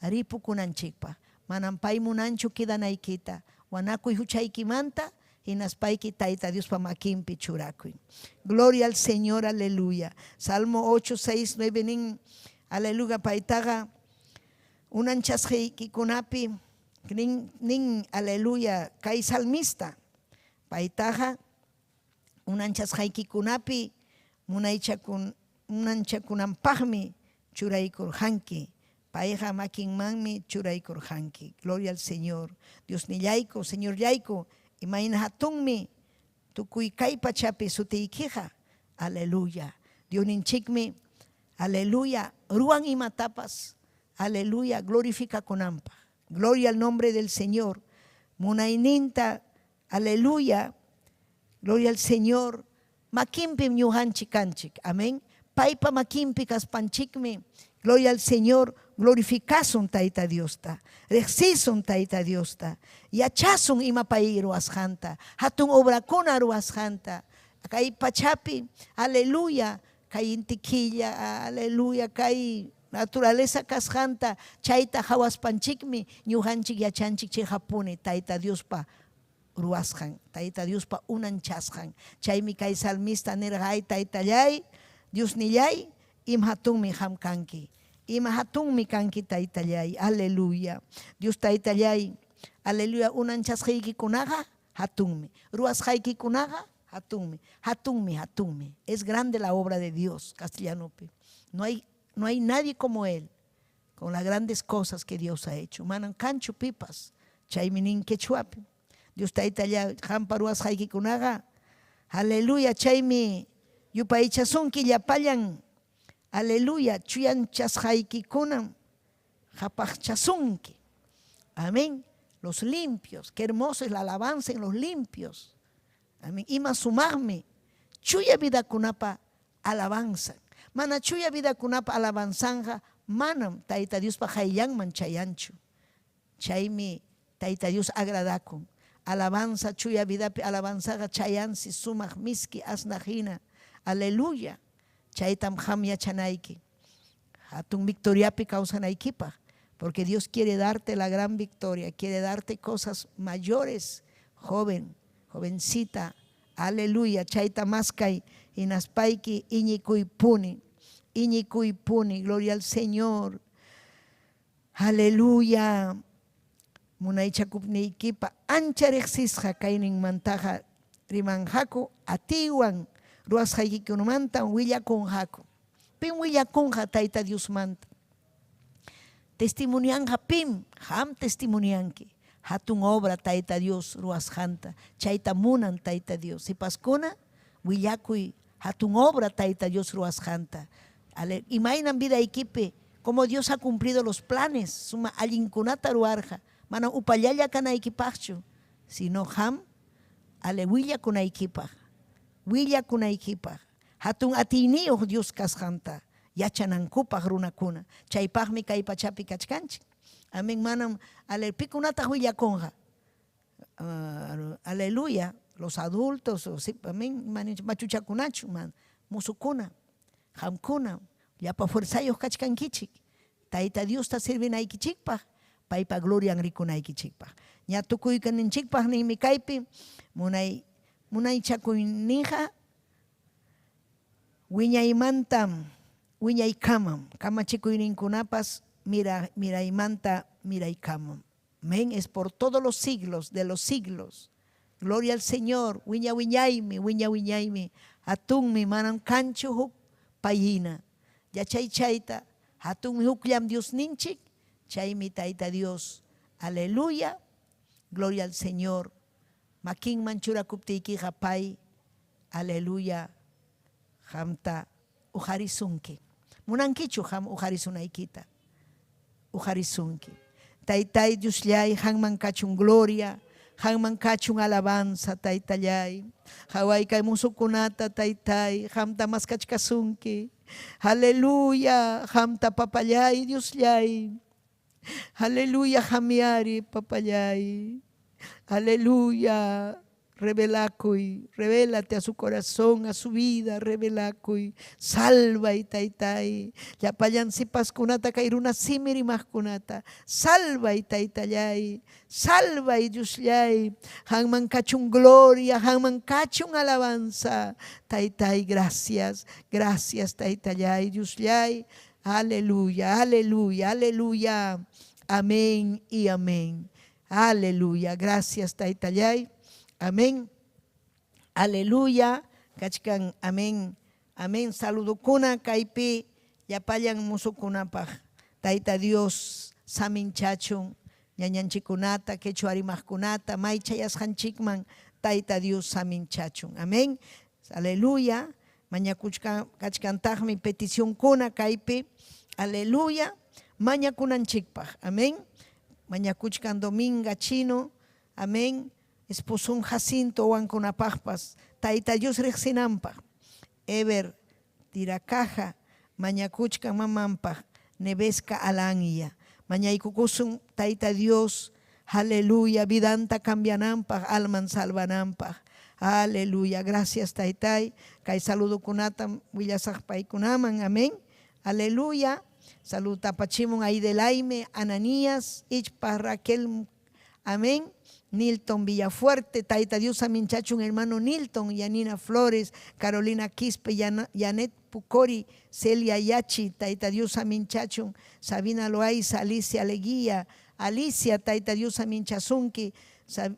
ripukunanchikpaq. Manam pay munanchu quedanaykita. Wanakuy huchaykimanta, hinaspayki Tayta Diospa makinpi churakuy. Gloria al Señor, aleluya. Salmo 8, 6, 9 nin, aleluya, paytaqa unanchasqaykikunapi nin, nin, aleluya, kay salmista, paytaqa unanchasqaykikunapi munaychakun, unanchakunanpaqmi churaykurqanki. Payqa makinmanmi churaykurqanki. Gloria al Señor. Diosnillayku, Señorllayku, imayna hatunmi tukuy kay pachapi sutiykiqa. Aleluya. Diosninchikmi, aleluya, ruwan imatapas, aleluya, glorificakunanpaq. Gloria al nombre del Señor. Munayninta, aleluya, gloria al Señor. Makinpim ñuqanchik kanchik. Amén. Paypa makinpi kaspanchikmi, gloria al Señor, glorificasun Tayta Diosta. Riqsisun Tayta Diosta. Yachasun ima pay ruwasqanta, hatun obrakuna ruwasqanta. Kay pachapi, aleluya, kay inti killa, aleluya, kay naturaleza kasqanta, chayta hawaspanchikmi ñuqanchik yachanchik chiqapuni Tayta Diospa ruwasqan, Tayta Diospa unanchasqan. Chaymi kay salmista nirqa, ay Taytallay, Diosnillay, ima hatunmi qam kanki. Ima hatunmi kanki Taytallay, aleluya. Dios Taytallay, aleluya, unanchasqaykikunaqa hatunmi. Ruwasqaykikunaqa hatunmi, hatunmi, hatunmi. Es grande la obra de Dios, castellanopi. No hay nadie como Él, con las grandes cosas que Dios ha hecho. Manam kanchu pipas, chaymi nin quechuapi. Dios Taytallay, qampa ruwasqaykikunaqa, aleluya, chaymi yupaychasunki llapallan, aleluya, chuyanchasqaykikunam qhapaqchasunki. Amén. Los limpios, qué hermoso es la alabanza en los limpios. Amén. Ima sumaqmi chuya vidakunapa alabanza. Mana chuya vidakunapa alabanzanja manam Tayta Diospa qayllanman chayanchu. Chaymi Tayta Dios agradakun. Alabanza chuya vidapi alabanzaqa chayansi sumaq miski asnaq hina. Aleluya. Chaytam qam yachanayki. Hatun victoriapi kawsanaykipaq. Porque Dios quiere darte la gran victoria, quiere darte cosas mayores, joven, jovencita. Aleluya. Chayta maskay hinaspayki iñikuypuni. Iñikuypuni. Gloria al Señor. Aleluya. Munaychakupniykipa ancha riqsisqa kayninmantaqa rimanqaku atiywan ruwasqaykikunamanta willakunqaku. Pim willakunqa Tayta Diosmanta? Testimonianqa pim? Qam testimonianki. Hatun obra Tayta Dios ruwasqanta. Chayta munan Tayta Dios. Sipaskuna willakuy hatun obra Tayta Dios ruwasqanta. Imaynam vidaykipi como Dios ha cumplido los planes, suma allinkunata ruwarqa. Mana upallalla kanaykipaqchu, sino qam ale willakunaykipaq. Willakunaykipaq. Hatun atiyniyuq Dios kasqanta yachanankupaq runakuna. Chaypaqmi kay pachapi kachkanchik. Amén. Manam ale pikunataq willakunqa. Aleluya. Los adultos, o sí, amén, machuchakunachu, man, musukuna, qamkuna, llapa fuerzayuq kachkankichik. Tayta Diosta sirvinaykichikpaq, paypa glorian rikunaykichikpaq. Ña tukuykaninchikpaq ninmi kaypi munay munaychakuyninqa wiñaymantam wiñaykamam kamachikuyninkunapas mira miraymanta miraykamam. Amén, es por todos los siglos de los siglos. Gloria al Señor. Wiña wiñaymi, wiña wiñaymi. Hatunmi manam kanchu huk payhina. Yachay chayta, hatunmi hukllam Diosninchik, chaymi Tayta Dios. Aleluya. Gloria al Señor. Makinman churakuptiykiqa pay. Aleluya. Qamta uqarisunki. Munankichu qam uqarisunaykita? Uqarisunki. Taytay Diosllay, qamman kachun gloria, qamman kachun alabanza, Taytallay. Qhaway kay musukunata, Taytay, qamta maskachkasunki. Aleluya, qamta papallay, Diosllay. Aleluya, qamyari, papallay. Aleluya. Revelakuy, revélate a su corazón, a su vida, revelakuy, salvay taytay, llapallan sipaskunata kay runa simi rimaqkunata, salvay taytallay, salvay Diosllay, qamman kachun gloria, qamman kachun alabanza, taytay, gracias, gracias taytallay, Diosllay, aleluya, aleluya, aleluya, amén y amén, aleluya, gracias taytallay. Amén. Aleluya. Kachkan, amén. Amén. Saludukuna kaypi llapallan musukunapaq. Tayta Dios saminchachun ñañanchikkunata, quechua rimaqkunata, may chayasqanchikman Tayta Dios saminchachun. Amén. Aleluya. Mañakuchkan kachkantaqmi peticionkuna kaypi. Aleluya. Mañakunanchikpaq. Amén. Mañakuchkan Dominga Chino. Amén. Esposon Jacinto wankunapaqpas. Tayta Dios riqsinanpaq. Ever Tiracaja mañakuchkan mamanpaq. Nevesca Alanya. Mañaykukusun Tayta Dios. Aleluya. Vidanta cambiananpaq, alman salvananpaq. Aleluya. Gracias, Taytay. Kay saludokunatam willasaq paykunaman. Amén. Aleluya. Salud tapachimun Aidelaime, Ananías, Ichpa, Raquel. Amén. Nilton Villafuerte, Taita Dios Aminchachun, hermano Nilton, Yanina Flores, Carolina Quispe, Janet Pucori, Celia Yachi, Taita Dios Aminchachun, Sabina Loaiza, Alicia Leguía, Alicia, Taita Dios Aminchazunki,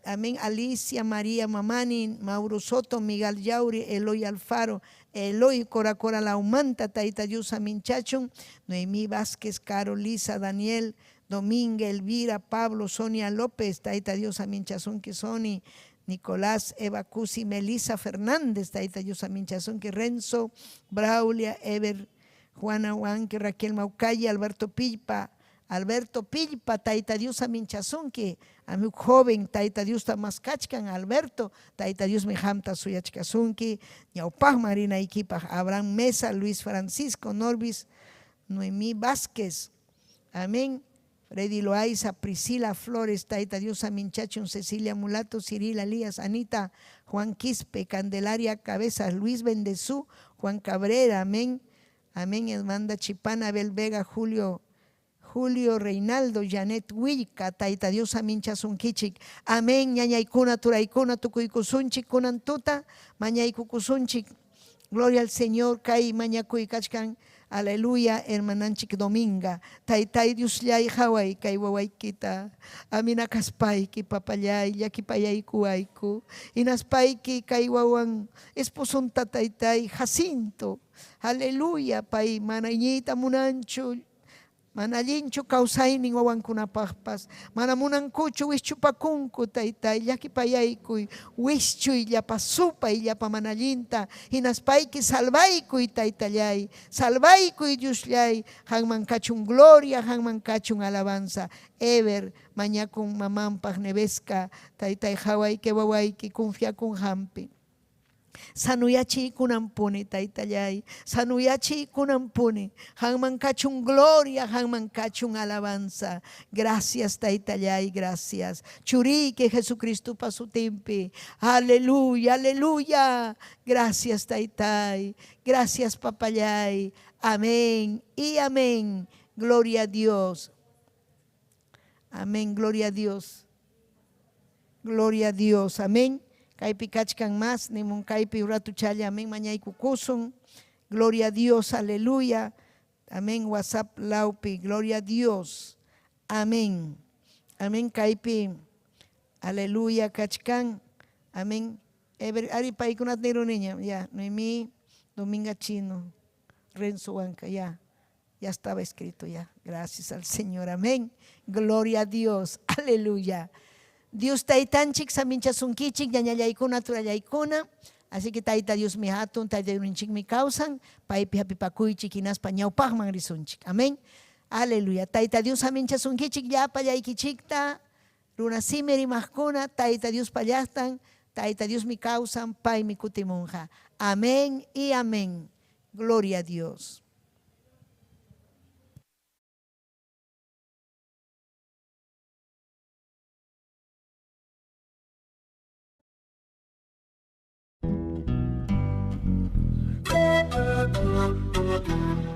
amén, Alicia María Mamani, Mauro Soto, Miguel Yauri, Eloy Alfaro, Eloy Coracora Laumanta, Taita Dios Aminchachun, Noemí Vázquez, Caro, Lisa, Daniel, Domínguez, Elvira, Pablo, Sonia López, Taita Dios Aminchazunki, Sony, Nicolás, Eva Cusi, Melisa Fernández, Taita Dios Aminchazunki, Renzo, Braulia, Ever, Juana Huanque, Raquel Maucaya, Alberto Pilpa, Alberto Pillpa, Taita Dios aminchasunki, amigo joven, Taita Dios tamaskachkan, Alberto, Taita Dios mihamta suyachkasunki, ñawpaq marinaykipaq, Abraham Mesa, Luis Francisco, Norbis, Noemí Vázquez, amén. Freddy Loaiza, Priscila Flores, Taita Dios Aminchachun, Cecilia Mulato, Ciril Alías, Anita, Juan Quispe, Candelaria Cabezas, Luis Bendezú, Juan Cabrera, amén. Amén, Edmanda Chipana, Abel Vega, Julio Reinaldo, Janet Huillca, Taita Dios Aminchasunkichik. Amén, ñañaykuna, turaykuna, tukuykusunchik, kunan tuta, mañaykukusunchik. Gloria al Señor, kay mañakuykachkan. Aleluya, hermananchik Dominga. Taytay Diosllay haway kay wawaykita. Amina kaspayki papallay, llakipayaykuwayku. Inaspayki kay wawan esposonta taytay Jacinto. Aleluya, pay mana iñiyta munanchu. Mana allinchu kawsaynin wawankunapaqpas. Mana munankuchu wischupakunku taytay, llakipayaykuy, wischuy llapa supay, llapa mana allinta. Hinaspayki salvaykuy taytallay, salvaykuy Diosllay, hanman kachun gloria, hanman kachun alabanza. Ever mañakun mamanpaq Nevesca, taytay hawayki wawayki confiakun hampi. Sanuyachi kunampuni, taytallay. Sanuyachi kunampuni. Hanman kachun gloria, hanman kachun alabanza. Gracias, taytallay, gracias. Churike Jesucristo pasutimpi. Aleluya, aleluya. Gracias, taytay. Gracias, papallay. Amén y amén. Gloria a Dios. Amén, gloria a Dios. Gloria a Dios. Amén. Kaypi kachkan mas, nimun kaypi ratuchalla, amén, mañaykukusun. Gloria a Dios, aleluya. Amén, WhatsApp laupi, gloria a Dios. Amén. Amén, kaypi, aleluya, kachkan. Amén. Ever, ari paykunat niru niña, ya, Noemí, Dominga Chino, Renzo Huanca, ya. Ya estaba escrito ya. Gracias al Señor, amén. Gloria a Dios, aleluya. Dios taytanchik, saminchasunkichik, ñañallaykuna, turallaykuna. Así que tayta Dios mi hatun, tayta Diosninchik mi kawsan, paypi hapipakuychik, hinaspa ñawpaqman risunchik. Amén. Aleluya. Tayta Dios saminchasunkichik, llapallaykichikta, runa simi rimaqkuna, tayta Dios pallaqtan, tayta Dios mi kawsan, paymi kutimunqa. Amén y amén. Gloria a Dios. Thank you.